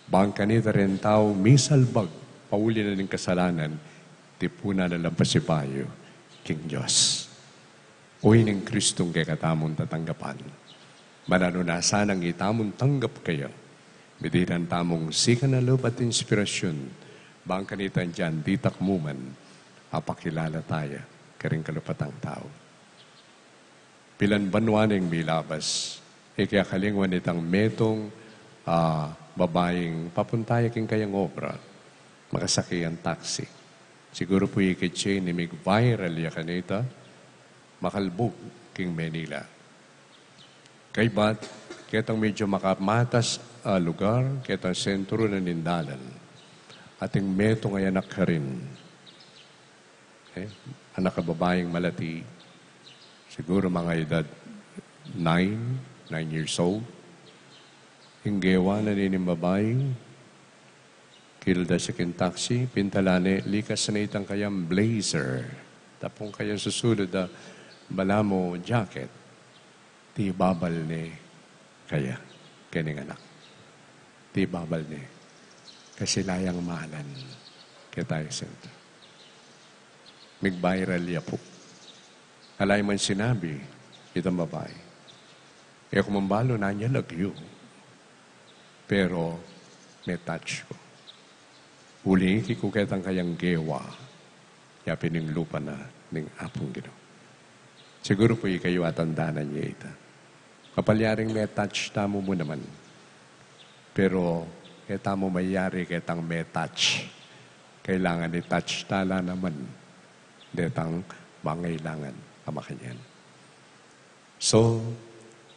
Bang kanita ring taung misalbag pauli na ning kasalanan, tipunan na lang pasibayu king Dios. O ining Kristung kekatamung tatanggapan. Mananu na sanang itamung tanggap kaya, midinan tamung sikan a lub at inspirasyun, bang kanita dinan ditak mu man, apakilala taya karing kalupatang tau. Pilan banua neng milabas, e ke akalingwan itang metung a babaing papunta ya king kayang obra, makasake yang taksi. Siguru pu ikit ya ini mig-viral ya kanita, makalbug king Manila. Kaybat, ketang medyo makamatas a lugar, ketang sentro na ning dalan. Ating metung a anak karin. Eh, anak a babaing malati, siguro mga edad nine, nine years old. Ing gewa na nining babai, kilda ya king taxi, pintala ne, likas ne itang kayang blazer. Tapung kayang susulud a balamu jacket. Tibabal ne kaya, kening anak. Tibabal ne. Kasi la yang malan ketang sentro. Mig-viral ya pu. Ala ya man sinabi itang babai. E ku man balu nanu yang lagyu. Pero me-touch ku. Uling ikit ku ketang kayang gewa, ya pin ing lupa na ning Apung Ginu. Siguru pu ikayu atandanan ye ita. Kapalyaring me-touch tamu mu naman. Pero e tamu mayari ketang me-touch. Kailangan i-touch ta la naman detang mangailangan a makanyan. So,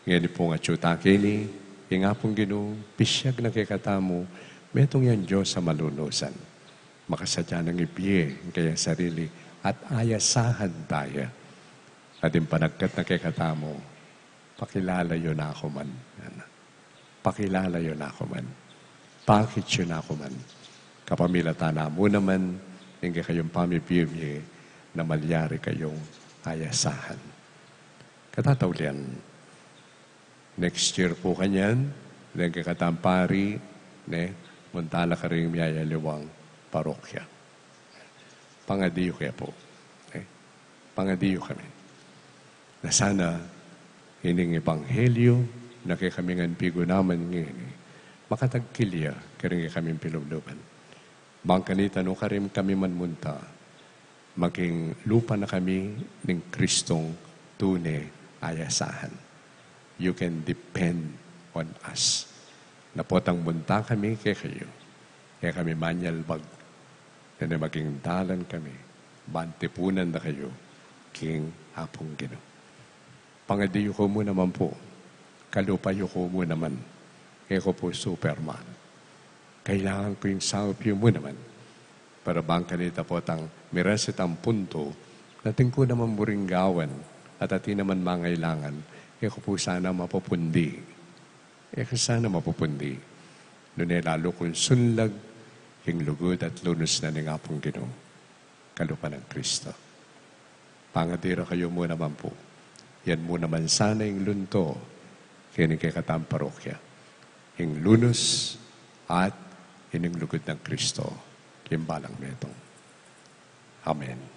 ngeni pung atsu ta keni, ing Apung Ginu, pisyag na kekatamu, metung yang Dios a malunusan. Makasadya nang ibie ing kayang sarili at ayasahan ta ya. At ing panagkat na kekatamu, pakilala yu na ku man. Pakilala yu na ku man. Pakit yu na ku man. Kapamilatan na mu naman ing kekayung pamibie-bie na malyari kayung ayasahan. Katataulian, next year pu kanyan, deng kekatang pari, ne, munta la karing miyayaliwang parokya. Pangadi yu ke pu. Ne? Pangadi yu kami. Na sana ining ebanghelyu na kekami ngan pigunaman ngeni, makatagkil ya karing kekaming pilubluban. Bang kanita nu karin kami man munta, maging lupa na kami ning Kristong tune a ayasahan. You can depend on us. Na potang munta kami kekayu, e kami manyalbag, nune maging dalan kami ban tipunan da kayu king Apung Ginu. Pangadi yu ku mu naman pu, kalupa yu ku mu naman, e ku pu Superman. Kailangan ku ing saup yu mu naman. Para bang kanita potang miras itang puntu, atin ku naman buring gawan, at atin naman mangailangan, e ku pu sana mapupundi. E ku sana mapupundi. Nune lalu kung sunlag ing lugud at lunus na ning Apung Ginu, kalupa nang Kristo. Pangadi ra kayu mu naman pu. Yan mu naman sana ing lunto keni kekatang parokya. Ing lunus at ining lugud nang Kristo king balang metung. Amen.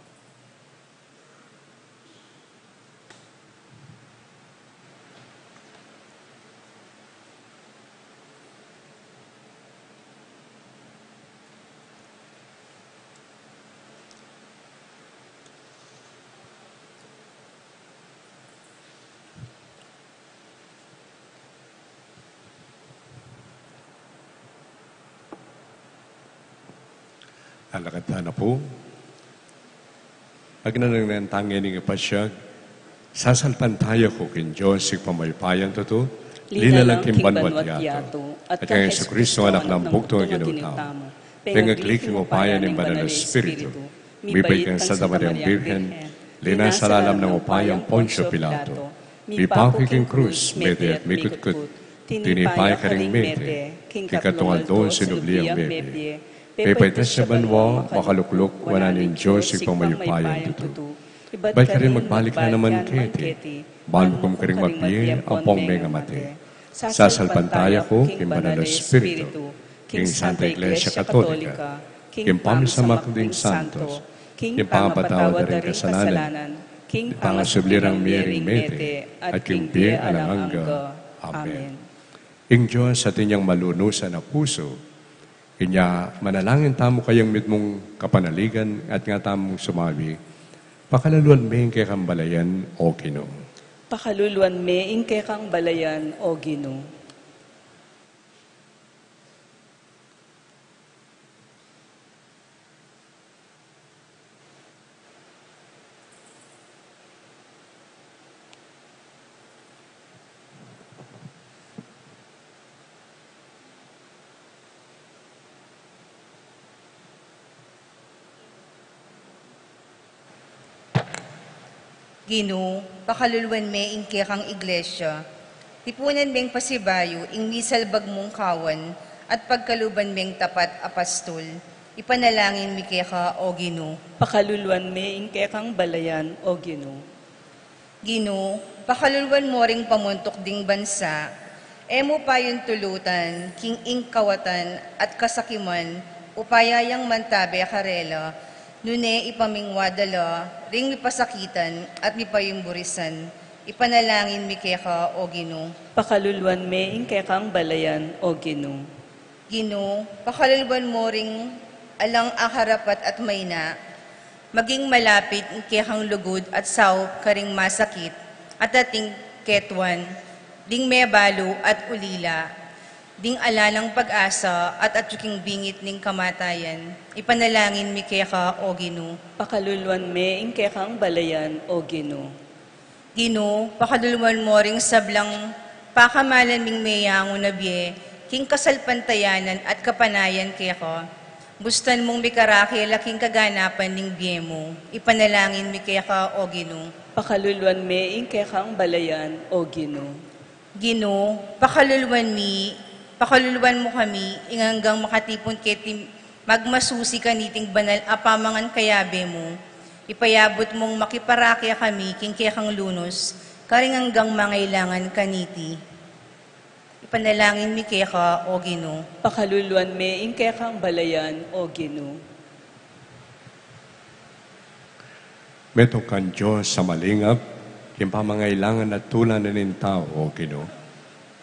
Alakad tana pu. Agnanang neng tangeni ngi pasyag, sasalpantaya ku king Dios Ibpang mayupayang tutu, linalang king banua at yatu, at kang Jesucristo, anak nang bugtung a Ginu tamu, pengagli king upaya ning Banal a Espiritu, mibait kang Santa Mariang Birhen, linasa lalam nang upayang Poncio Pilato, mipaku king krus, mete at mikutkut, tinipa ya karing mete, king katlung aldo sinubli yang mebie, pepaitas ya banua, makalukluk wanan ning Dios Ibpang mayupayang tutu. Ibat karin magbalik na naman keti, ban mukum karing mabie ampong mengamate. Sasalpantaya ku king Banal a Espiritu, king Santa Iglesia Katolika, king pamisamak ding santos, king pangapatawad da ring kasalanan, king pangasubli rang mie ring mete, at king bie alang angga. Amen. Ing Dios atin yang malunusan a pusu, inya manalangin tamu kayang mitmung kapanaligan at nga tamung sumabi, pakaluluan me ing kekang balayan, O Ginu. Pakaluluan me ing kekang balayan, O Ginu. Ginu, pakaluluan me ing kekang iglesia. Tipunan meng pasibayu ing misalbag mung kawan at pagkaluban meng tapat a pastul. Ipanalangin mi keka, O Ginu. Pakaluluan me ing kekang balayan, O Ginu. Ginu, pakaluluan mo ring pamuntuk ding bansa. E mu payuntulutan king ing kawatan at kasakiman, upaya yang mantabe karela, nune ipamingwa da la ring mipasakitan at mipayumburisan. Ipanalangin mi keka, O Ginu. Pakaluluan me ing kekang balayan, O Ginu. Ginu, pakaluluan mo ring alang akarapat at maina, maging malapit ing kekang lugud at saup karing masakit at ating ketuan, ding mebalu at ulila, ding ala nang pag-asa at atiu king bingit ning kamatayan. Ipanalangin mi keka, O Ginu. Pakaluluan me ing kekang balayan, O Ginu. Ginu, pakaluluan mo ring sablang pakamalan ming meyangu na bie king kasalpantayanan at kapanayan keka. Bustan mung mikarake la king kaganapan ning bie mu. Ipanalangin mi keka, O Ginu. Pakaluluan me ing kekang balayan, O Ginu. Ginu, pakaluluan mi, pakaluluan mu kami, ing anggang makatipun keti magmasusi kaniting banal a pamangan kayabe mu. Ipayabut mung makiparake kami king kekang lunus, karing anggang mangailangan kaniti. Ipanalangin mi keka, O Ginu. Pakaluluan me ing kekang balayan, O Ginu. Metung kang Dios a malingap, king pamangailangan at tula na ning tau, O Ginu.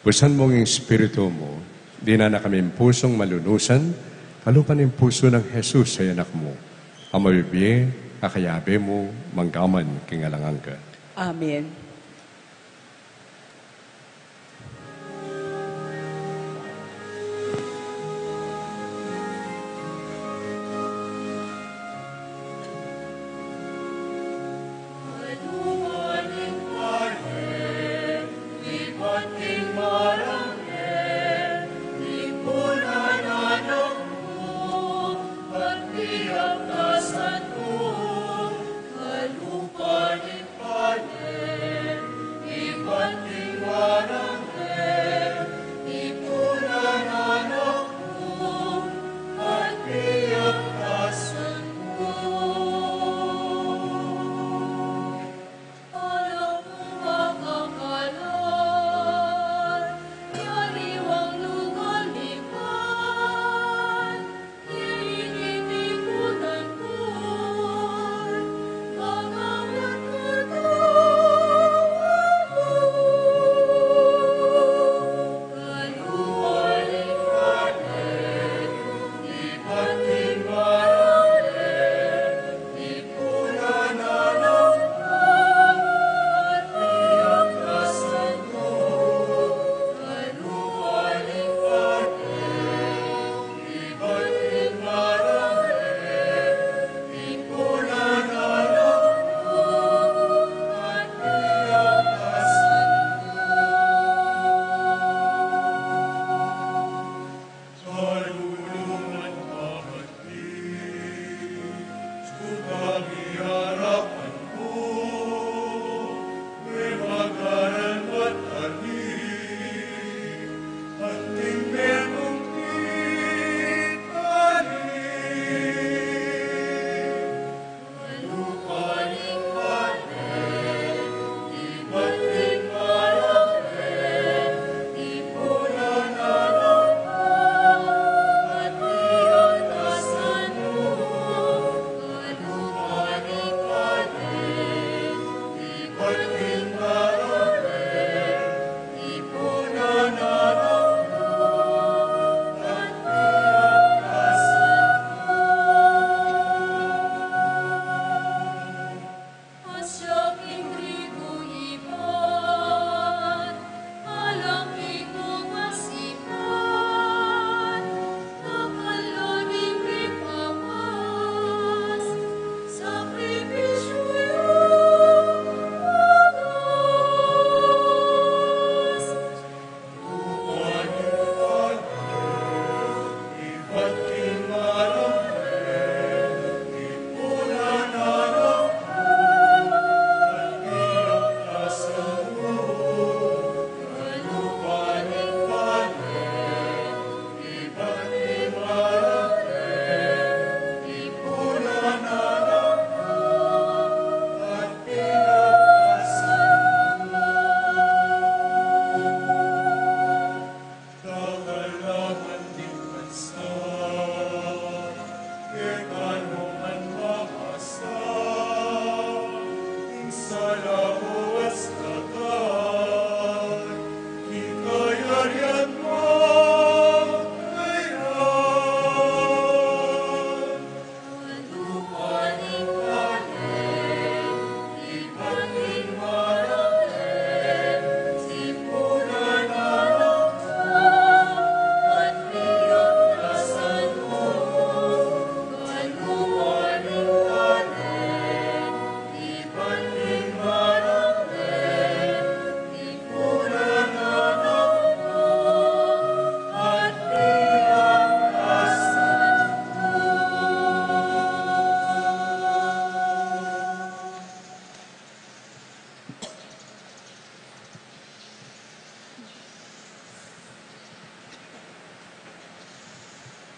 Busan mu ing Espiritu mu, dinan na kaming pusung malunusan, kalupa ning pusu nang Jesus a Anak mu, a mabibie, a kayabe mu, mangga man king alang angga. Amen.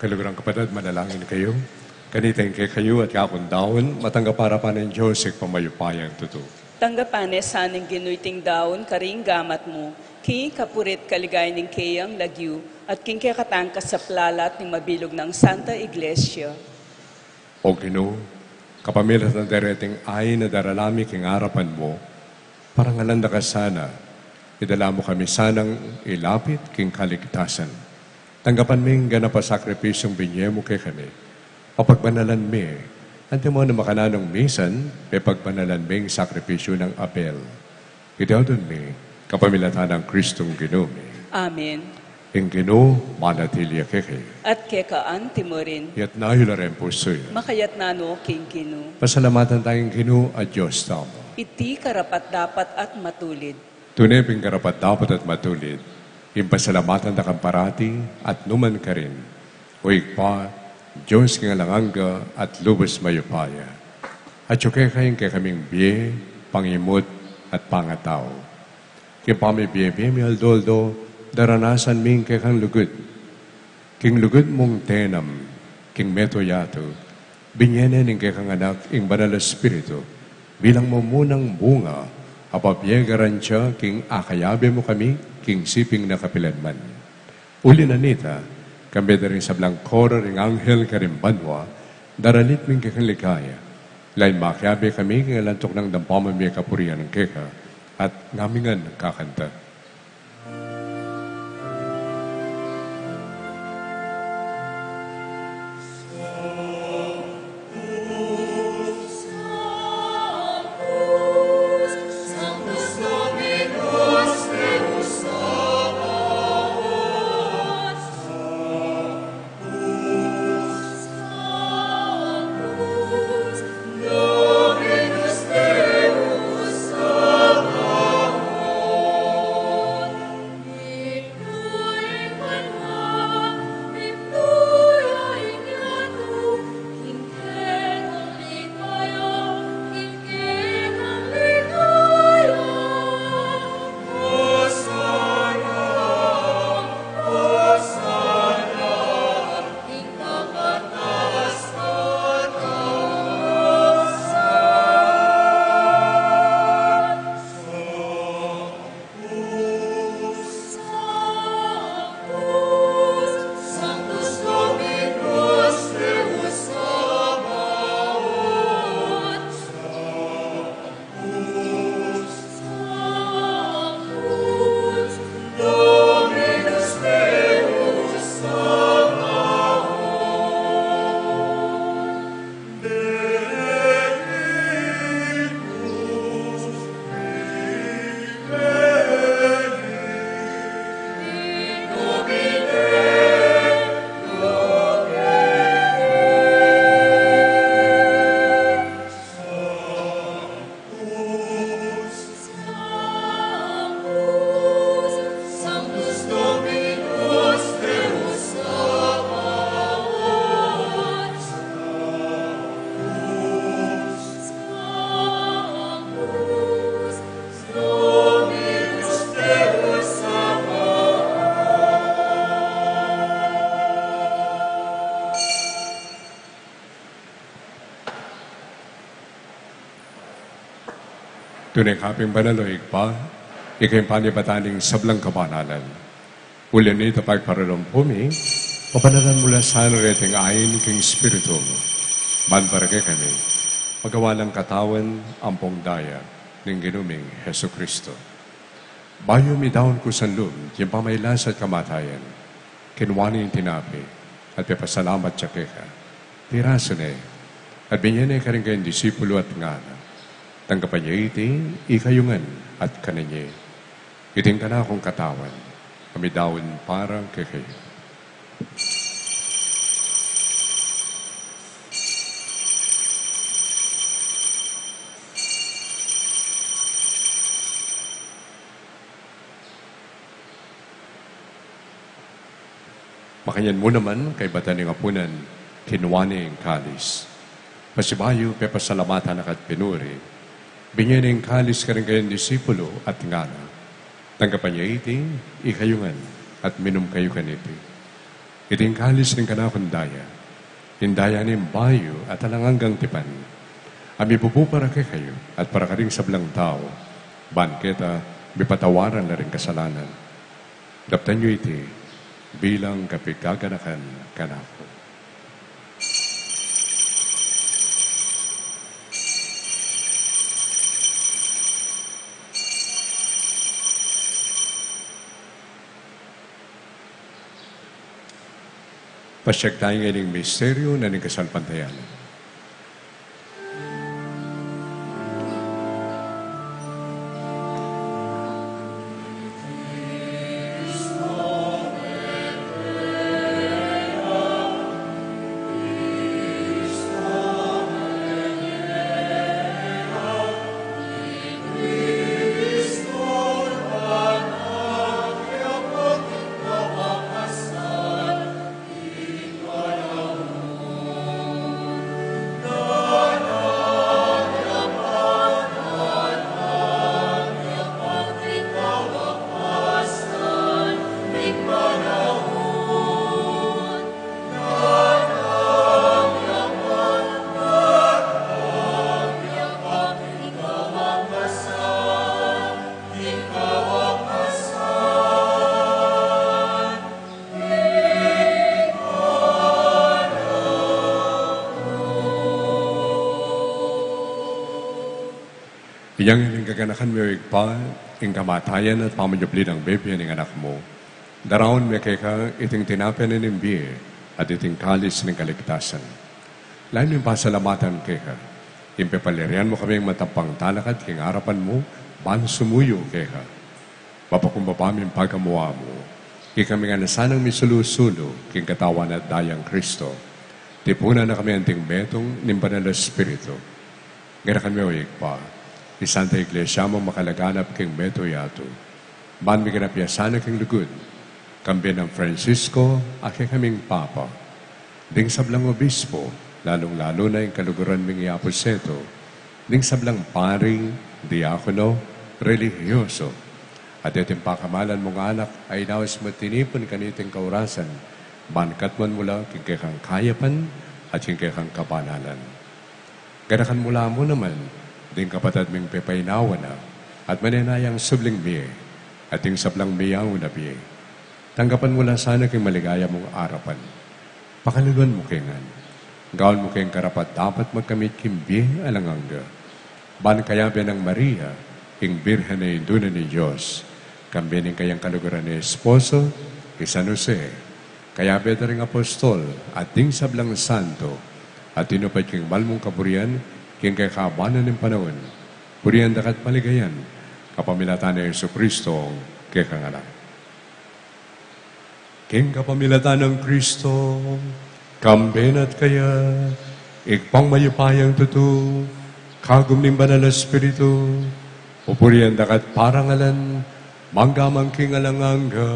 Kaluguran kapatad, manalangin kayu. Kanita ing kekayu at kakung daun, matanggap arapan ning Dios, Ibpang mayupayang tutu. Tanggapan ne sa ning Ginu iting daun karing gamat mu, king kapurit kaligayan ning keyang lagyu, at king kekatang kasaplalan ning mabilug nang Santa Iglesia. O Ginu, kapamilatan da reting ain a daralan mi king arapan mu, parangalan da ka sana, idala mu kami sanang ilapit king kaligtasan. Tanggapan mi ing ganap a sakripisyung binie mu kekami, papagbanalan mi, antimo nang makananung misan, pepagbanalan mi ing sakripisyu nang Abel. Iti adwan mi, kapamilatan nang Kristong Ginu mi. Amen. Ing Ginu manatili ya kekayu. At keka anti mu rin. Iyatas yu la ring pusu yu. Makayatas no king Ginu. Pasalamatan taya ing Ginu a Dios tamu. Iti karapat-dapat at matulid. Tune pin karapat-dapat at matulid ing pasalamatan da kang parati at nu man karin, O Ibpa, Dios king alang angga at lubus mayupaya. Atyu keka ing kekaming bie, pangimut, at pangatau. King pamibie-bie mi aldo-aldo, daranasan mi ing kekang lugud. King lugud mung tenam king metung yatu, binie ne ning kekang Anak ing Banal a Espiritu, bilang mumunang bunga, a pabie garantiya king akayabe mu kami king siping na kapilan man. Uli na nita, kambe da ring sablang koro ring anghel karing banua, daralit mi ing kekang ligaya. Layun makiabe kami king alang tuknang dampam a mie kapurian keka, at ngamingan kakanta. Tune ka pin banal, o Ibpa, ika ing panibatan ning sablang kabanalan. Uli na nita, pagparalumpu mi, pabanalan mu la sana reting ain king Espiritu mu, ban para kekami magawa lang katawan ampong daya. ning Ginu ming Jesucristo. Bayu midaun kusang lub king pamagkasakit at kamatayan, kinua ne ing tinape, at pepasalamat ya keka, pirasu ne, at binye ne karing kayang disipulu at ngana: Tanggapan ye iti, ikayu ngan, at kanan ye. Iti ing kanakung katawan, a midaun para kekayu. Makanyan mu naman, kaybat da ning apunan, kinua ne ing kalis. Pasibayu, pepasalamatan na ka at pinuri, binye ne ing kalis karing kayang disipulu at ngana: Tanggapan ye iti, ikayu ngan, at minum kayu kaniti. Iti ing kalis ning kanakung daya, ing daya ning bayu at alang anggang tipan, a mibubu para kekayu at para karing sablang tau, ban keta mipatawaran la ring kasalanan. Daptan yu iti bilang kapaganakan kanaku. Pasiag tamu ngeni king misteryu na ning kasalpantayanan. Inya ngening gaganakan mi, O Ibpa, ing kamatayan at pamanyubli nang mebie ning Anak mu, daraun mi keka iting tinape na ning bie at iting kalis ning kaligtasan. Lalu ming pasalamatan keka ing pepalyarian mu kaming matampang talakad king arapan mu ban sumuyu keka. Mapakumbaba ming pagamu-amu, ikami ngan a sanang misulu-sulu king katawan at dayang Kristo, tipunan na kami anting metung ning Banal a Espiritu. Ganakan mu, O Ibpa, ing Santa Iglesia mung makalaganap king mabilug a yatu, ban miganap ya sana king lugud, kambe nang Francisco a kekaming Papa, ding sablang obispo, lalung-lalu na ing kaluguran ming i Apu Seto, ding sablang pari, diakono, relihiyoso, at deting pakamalan mung anak a inaus mu tinipun kaniting kaurasan, ban katmuan mu la king kekang kayapan at king kekang kabanalan. Ganakan mu la mu naman ding kapatad ming pepainawa na at manenayang subling mie, at ding sablang miyauna bie. Tanggapan mu la sana king maligaya mung arapan. Pakaluluan mu ke ngan. Gawan mu keng karapat-dapat magkamit king bie alang angga. Ban kayabe nang Maria, ing Birhen a Indu na ning Dios, kambe ning kayang kaluguran a esposo, i San Jose, kayabe da ring apostol, at ding sablang santo, a tinupad king malmung kaburian, king kekaban na ning panaun, purian da ka at paligayan, kapamilatan nang Jesucristo, kekang Anak. King kapamilatan nang Kristo, kambe na at kaya, Ibpang mayupayang tutu, kagum ning Banal a Espiritu, pupurian da ka at parangalan, mangga man king alang angga.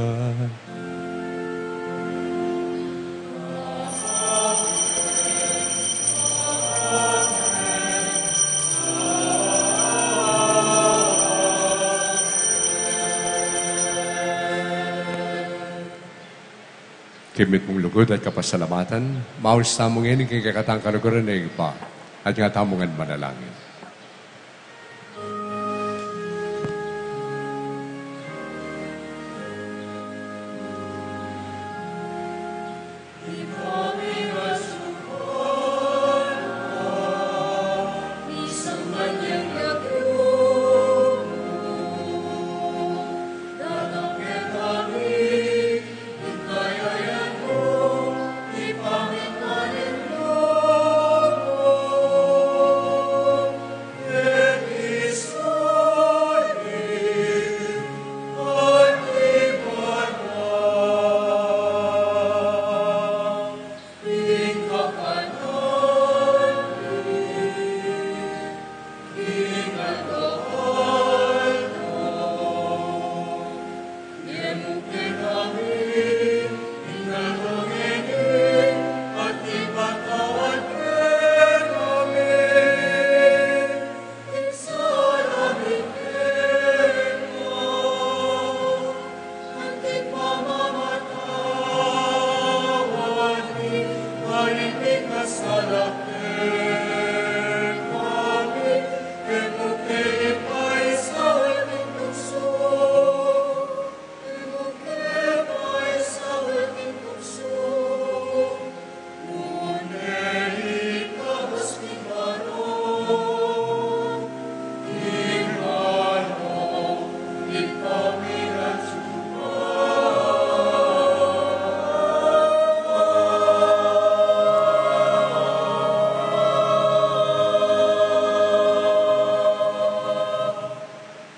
King mitmung lugud at kapasalamatan, maus tamu ngeni king kekatang kaluguran a Ibpa, at nga tamu ngan manalangin.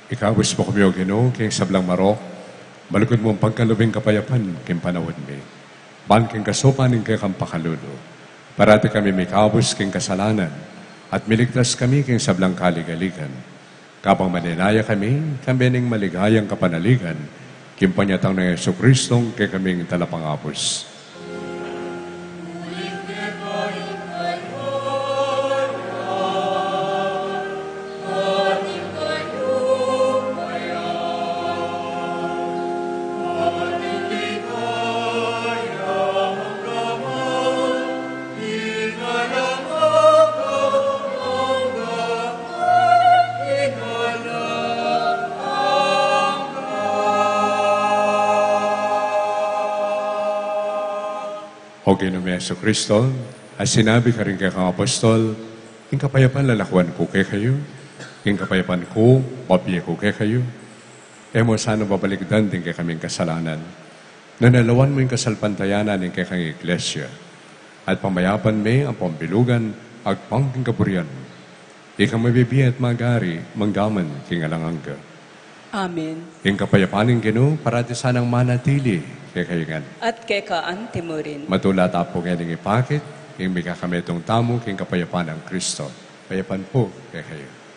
Ikabus mu kami, O Ginu, king sablang marok, malugud mung pagkalub ing kapayapan king panaun mi. Ban king kasupan ning kekang pakalulu, parati kami mikabus king kasalanan, at miligtas kami king sablang kaligaligan. Kabang manenaya kami, kambe ning maligayang kapanaligan, king panyatang nang Jesucristong kekaming talapangabus. O Ginu ming Jesucristo, a sinabi karing kekang apostol, ing kapayapan lalakuan ku kekayu, ing kapayapan ku babie ku kekayu. E mu sana babalikdan ding kekaming kasalanan, nune lawan mu ing kasalpantayanan ning kekang Iglesia, at pamayapan me ampong bilugan agpang king kaburian mu. Ika mabibie at magari manggaman king alang angga. Amen. Ing kapayapan ning Ginu parati sanang manatili kekayu ngan. At keka anti mu rin. Matula ta pu ngening ipakit ing mikakametung tamu king kapayapan nang Kristo. Kapayapan pu kekayu.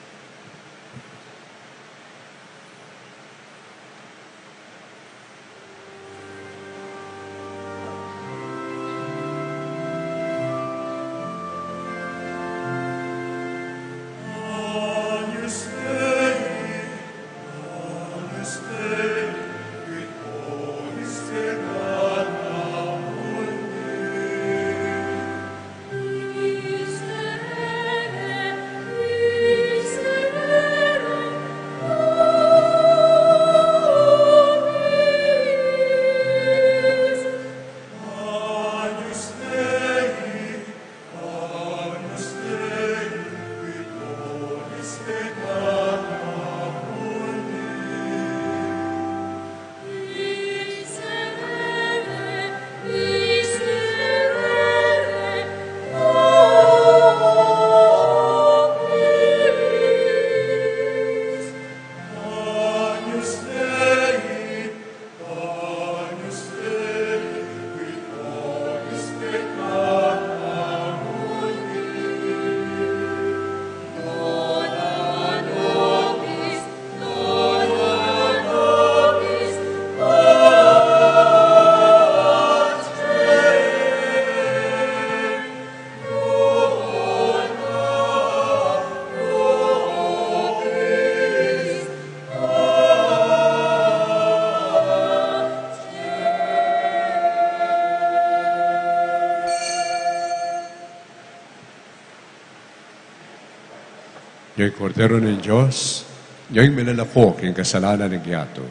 Ing Kordero ning Dios, ing milalako king kasalanan ning yatu.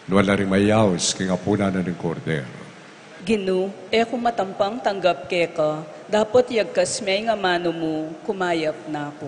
Nuan la ring mayaus king apunan ning Kordero. Ginu, e ku matampang tanggap keka, dapot yagkas me ing amanu mu, kumayap na ku.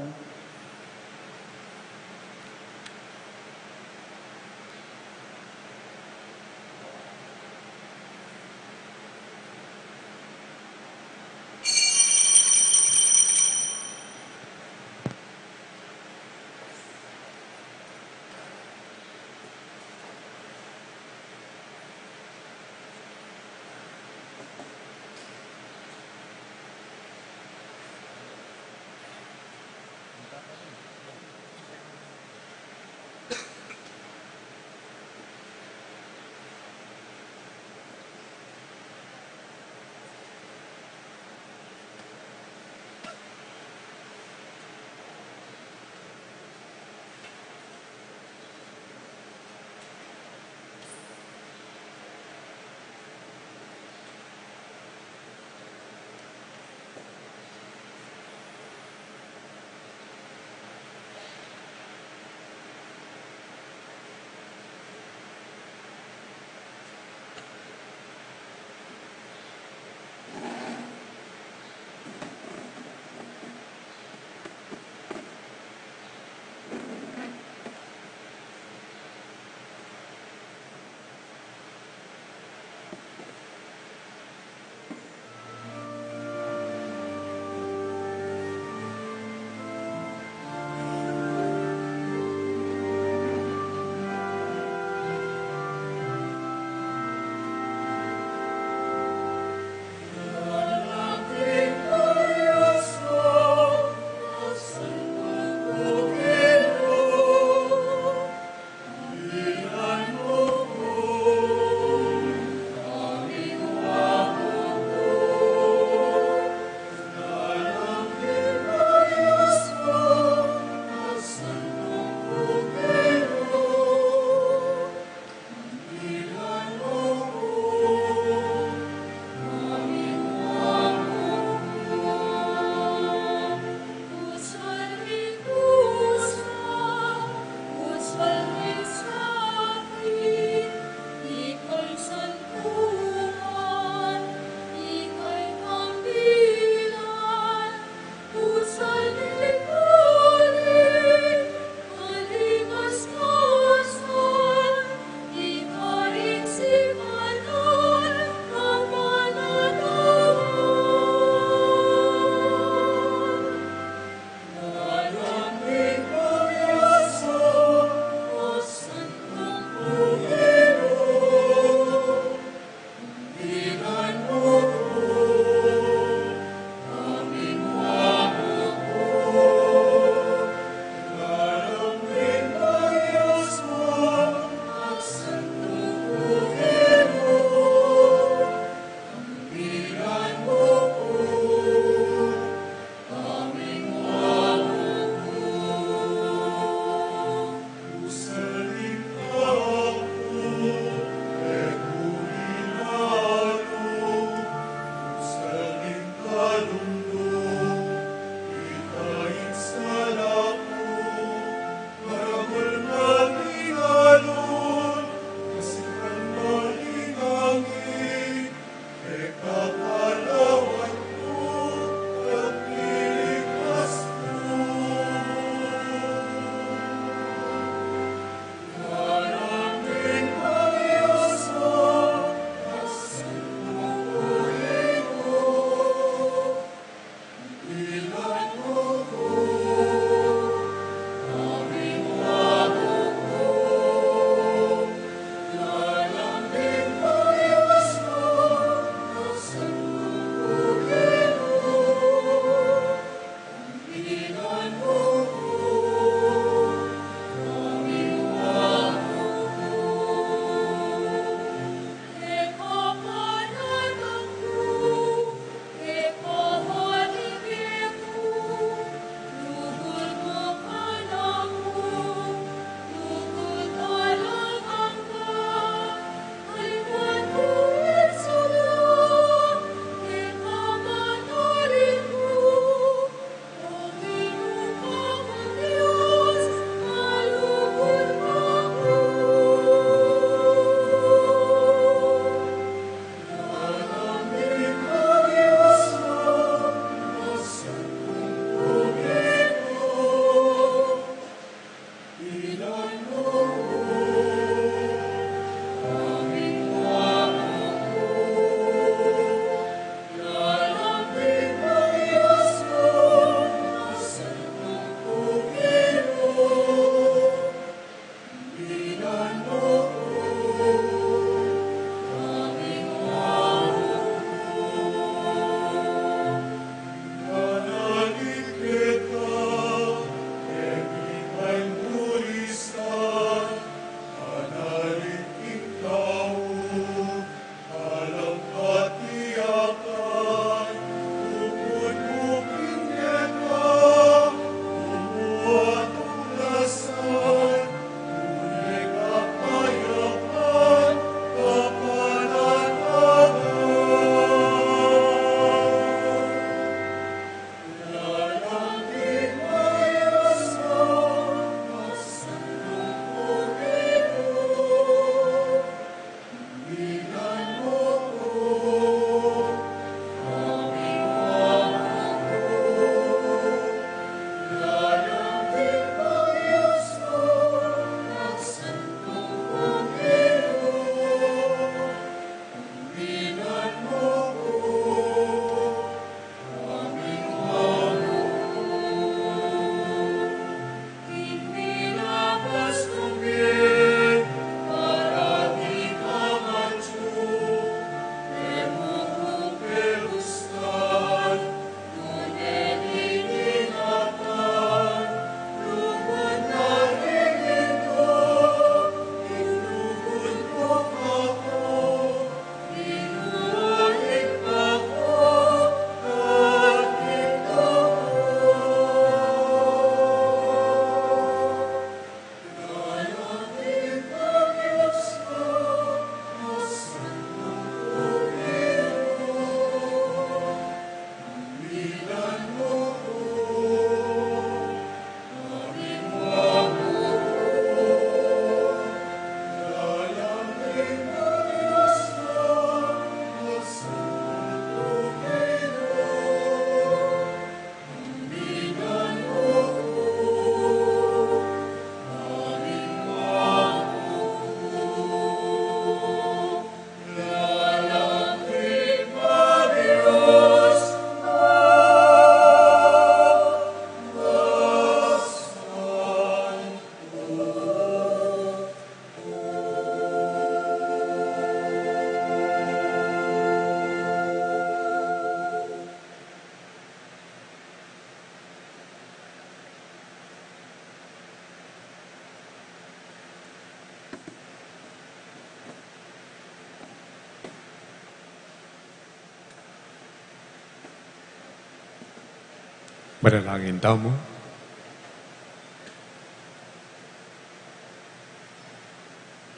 Manalangin tamu.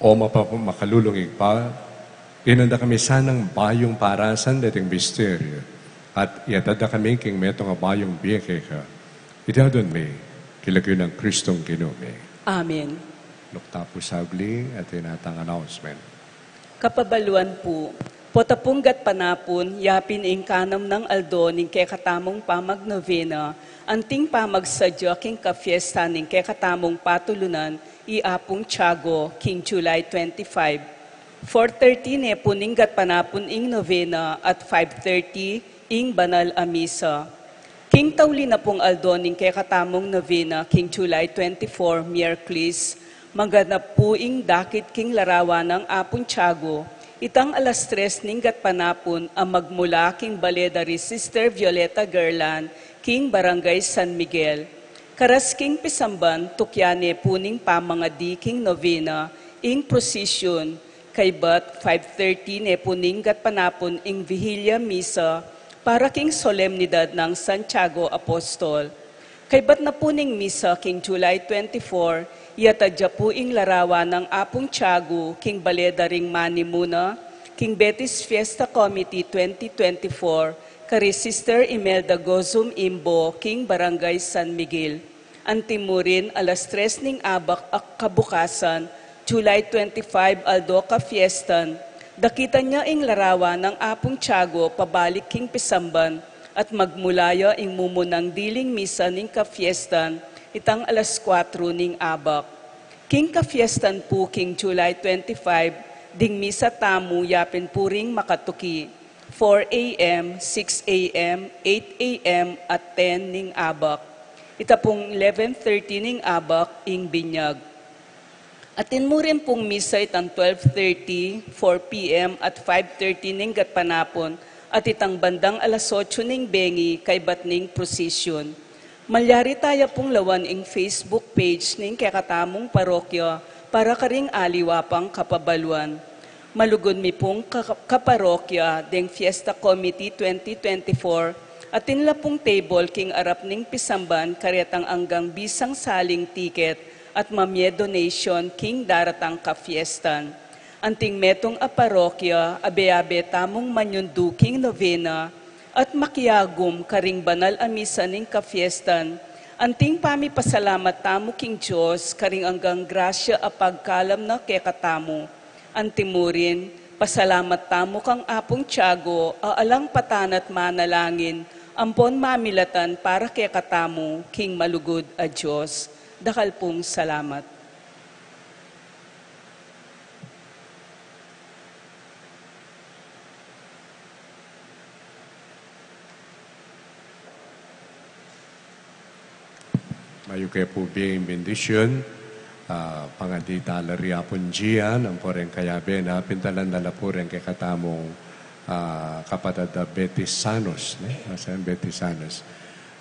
O mapamakalulung Ibpa, inan da kami sanang bayung parasan deting misteryu, at iyatad da kami king metung a bayung bie keka. Iti adwan mi king lagyu nang Kristong Ginu mi. Amen. Luk ta pu saglit, atin tang announcement. Kapabaluan pu, pota pung gatpanapun, yapin ing kanam nang aldo ning kekatamung pamagnovena, anting pamagsadya king kafiesta ning kekatamung patulunan, i Apung Tiago, king July twenty-five. Four thirty ne pu ning gatpanapun ing novena at five thirty ing banal a misa. King tauli na pung aldo ning kekatamung novena king July twenty-four, Miyerkules, maganap pu ing dakit king larawan nang Apung Tiago, itang alas tres ning gatpanapun a magmula king bale da ri Sister Violeta Gerlan king Barangay San Miguel. Karas king pisamban, tukyan ne pu ning pamangadi king novena ing prosisyun, kaybat five thirty ne pu ning gatpanapun ing Vigilia Misa para king solemnidad nang Santiago Apostol. Kaybat na pu ning misa king July twenty-four, iyatad ya pu ing larawan nang Apung Tiago king bale da ring manimuna king Betis Fiesta Committee twenty twenty-four, kari Sister Imelda Gozum Imbo king Barangay San Miguel. Antimurin alas tres ning abak a kabukasan, July twenty-five, aldo kafiestan, dakitan ya ing larawan nang Apung Tiago pabalik king pisamban at magmula ya ing mumunang diling misa ning kafiestan, itang alas kuatro ning abak. King kafiestan pu king July twenty-five, ding misa tamu yapin pu ring makatuki, four a.m., six a.m., eight a.m. at ten ning abak. Ita pung eleven thirty ning abak ing binyag. Atin mu rin pung misa itang twelve thirty, four p.m. at five thirty ning gatpanapun, at itang bandang alas otso ning bengi kaybat ning prosisyun. Malyari taya pung lawan ing Facebook page ning kekatamung parokya para karing aliwa pang kapabaluan. Malugud mi pung ka-, kaparokya deng Fiesta Committee twenty twenty-four, atin la pung table king arap ning pisamban karetang anggang bisang saling tiket at mamye donation king daratang kafiestan. Anting metung a parokya, abe-abe tamung manyundu king novena at makiagum karing banal a misa ning kafiestan. Anting pamipasalamat tamu king Dios karing anggang grasya a pagkalam na kekatamu. Antimurin, pasalamat tamu kang Apung Tiago a alang patan at manalangin ampon mamilatan para kekatamu king malugud a Dios. Dakal pung salamat. Mayupaya pu bie ing bendisyun, ah, pangadi tala ri Apung Gian, ampo reng kayabe na, pintalan da la pu reng kekatamung, ah, kapatad a Betisanos, ne? Asan Betisanos?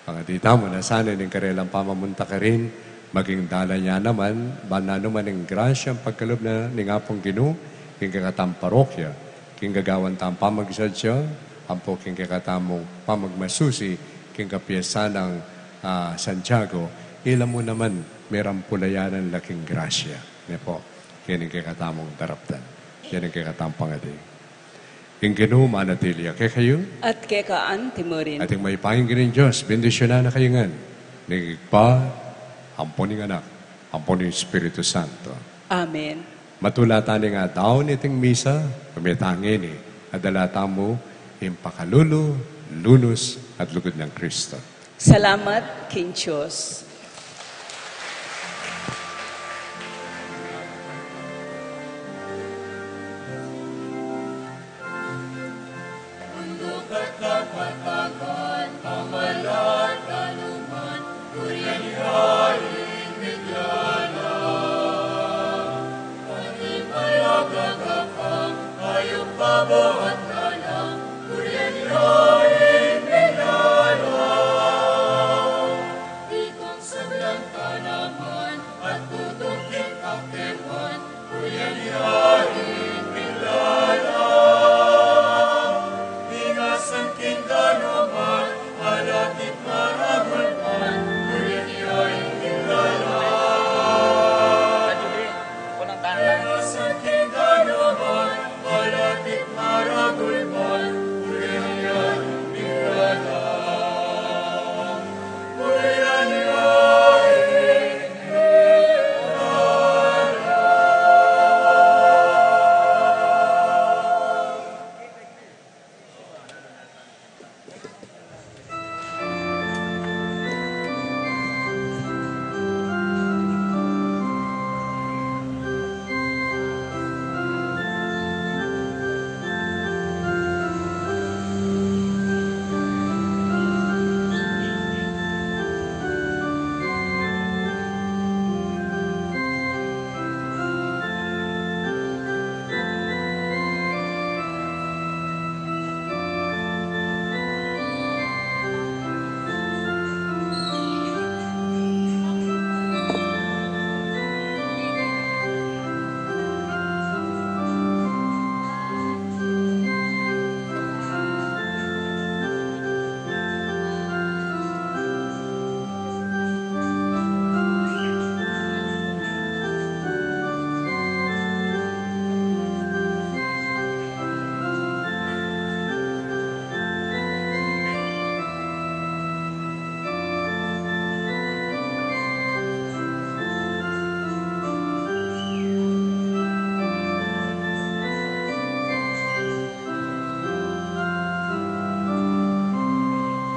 Pangadi tamu na sana ning karelang pamamunta karin, maging dalan ya naman, ban nanu man ing grasya, pagkalub na ning Apung Ginu, king kekatang parokya, king gagawan tang pamagsadya, ampo king kekatamung pamagmasusi, king kapiestan nang, ah, Santiago, ila mu naman, merampulayanan la king grasya, ne pu, keni king kekatamung daraptan, keni king kekatamung pangadi. Ing Ginu manatili ya kekayu. At keka antimurin. At ing mayupayang Ginung Dios, bendisyunan na kayu ngan, ning Ibpa, ampo ning Anak, ampo ning Espiritu Santo. Amen. Matula tana ing adaun iting misa, pamita ngeni, adala tamu ing pakalulu, lunus, at lugud nang Kristo. Salamat king Dios.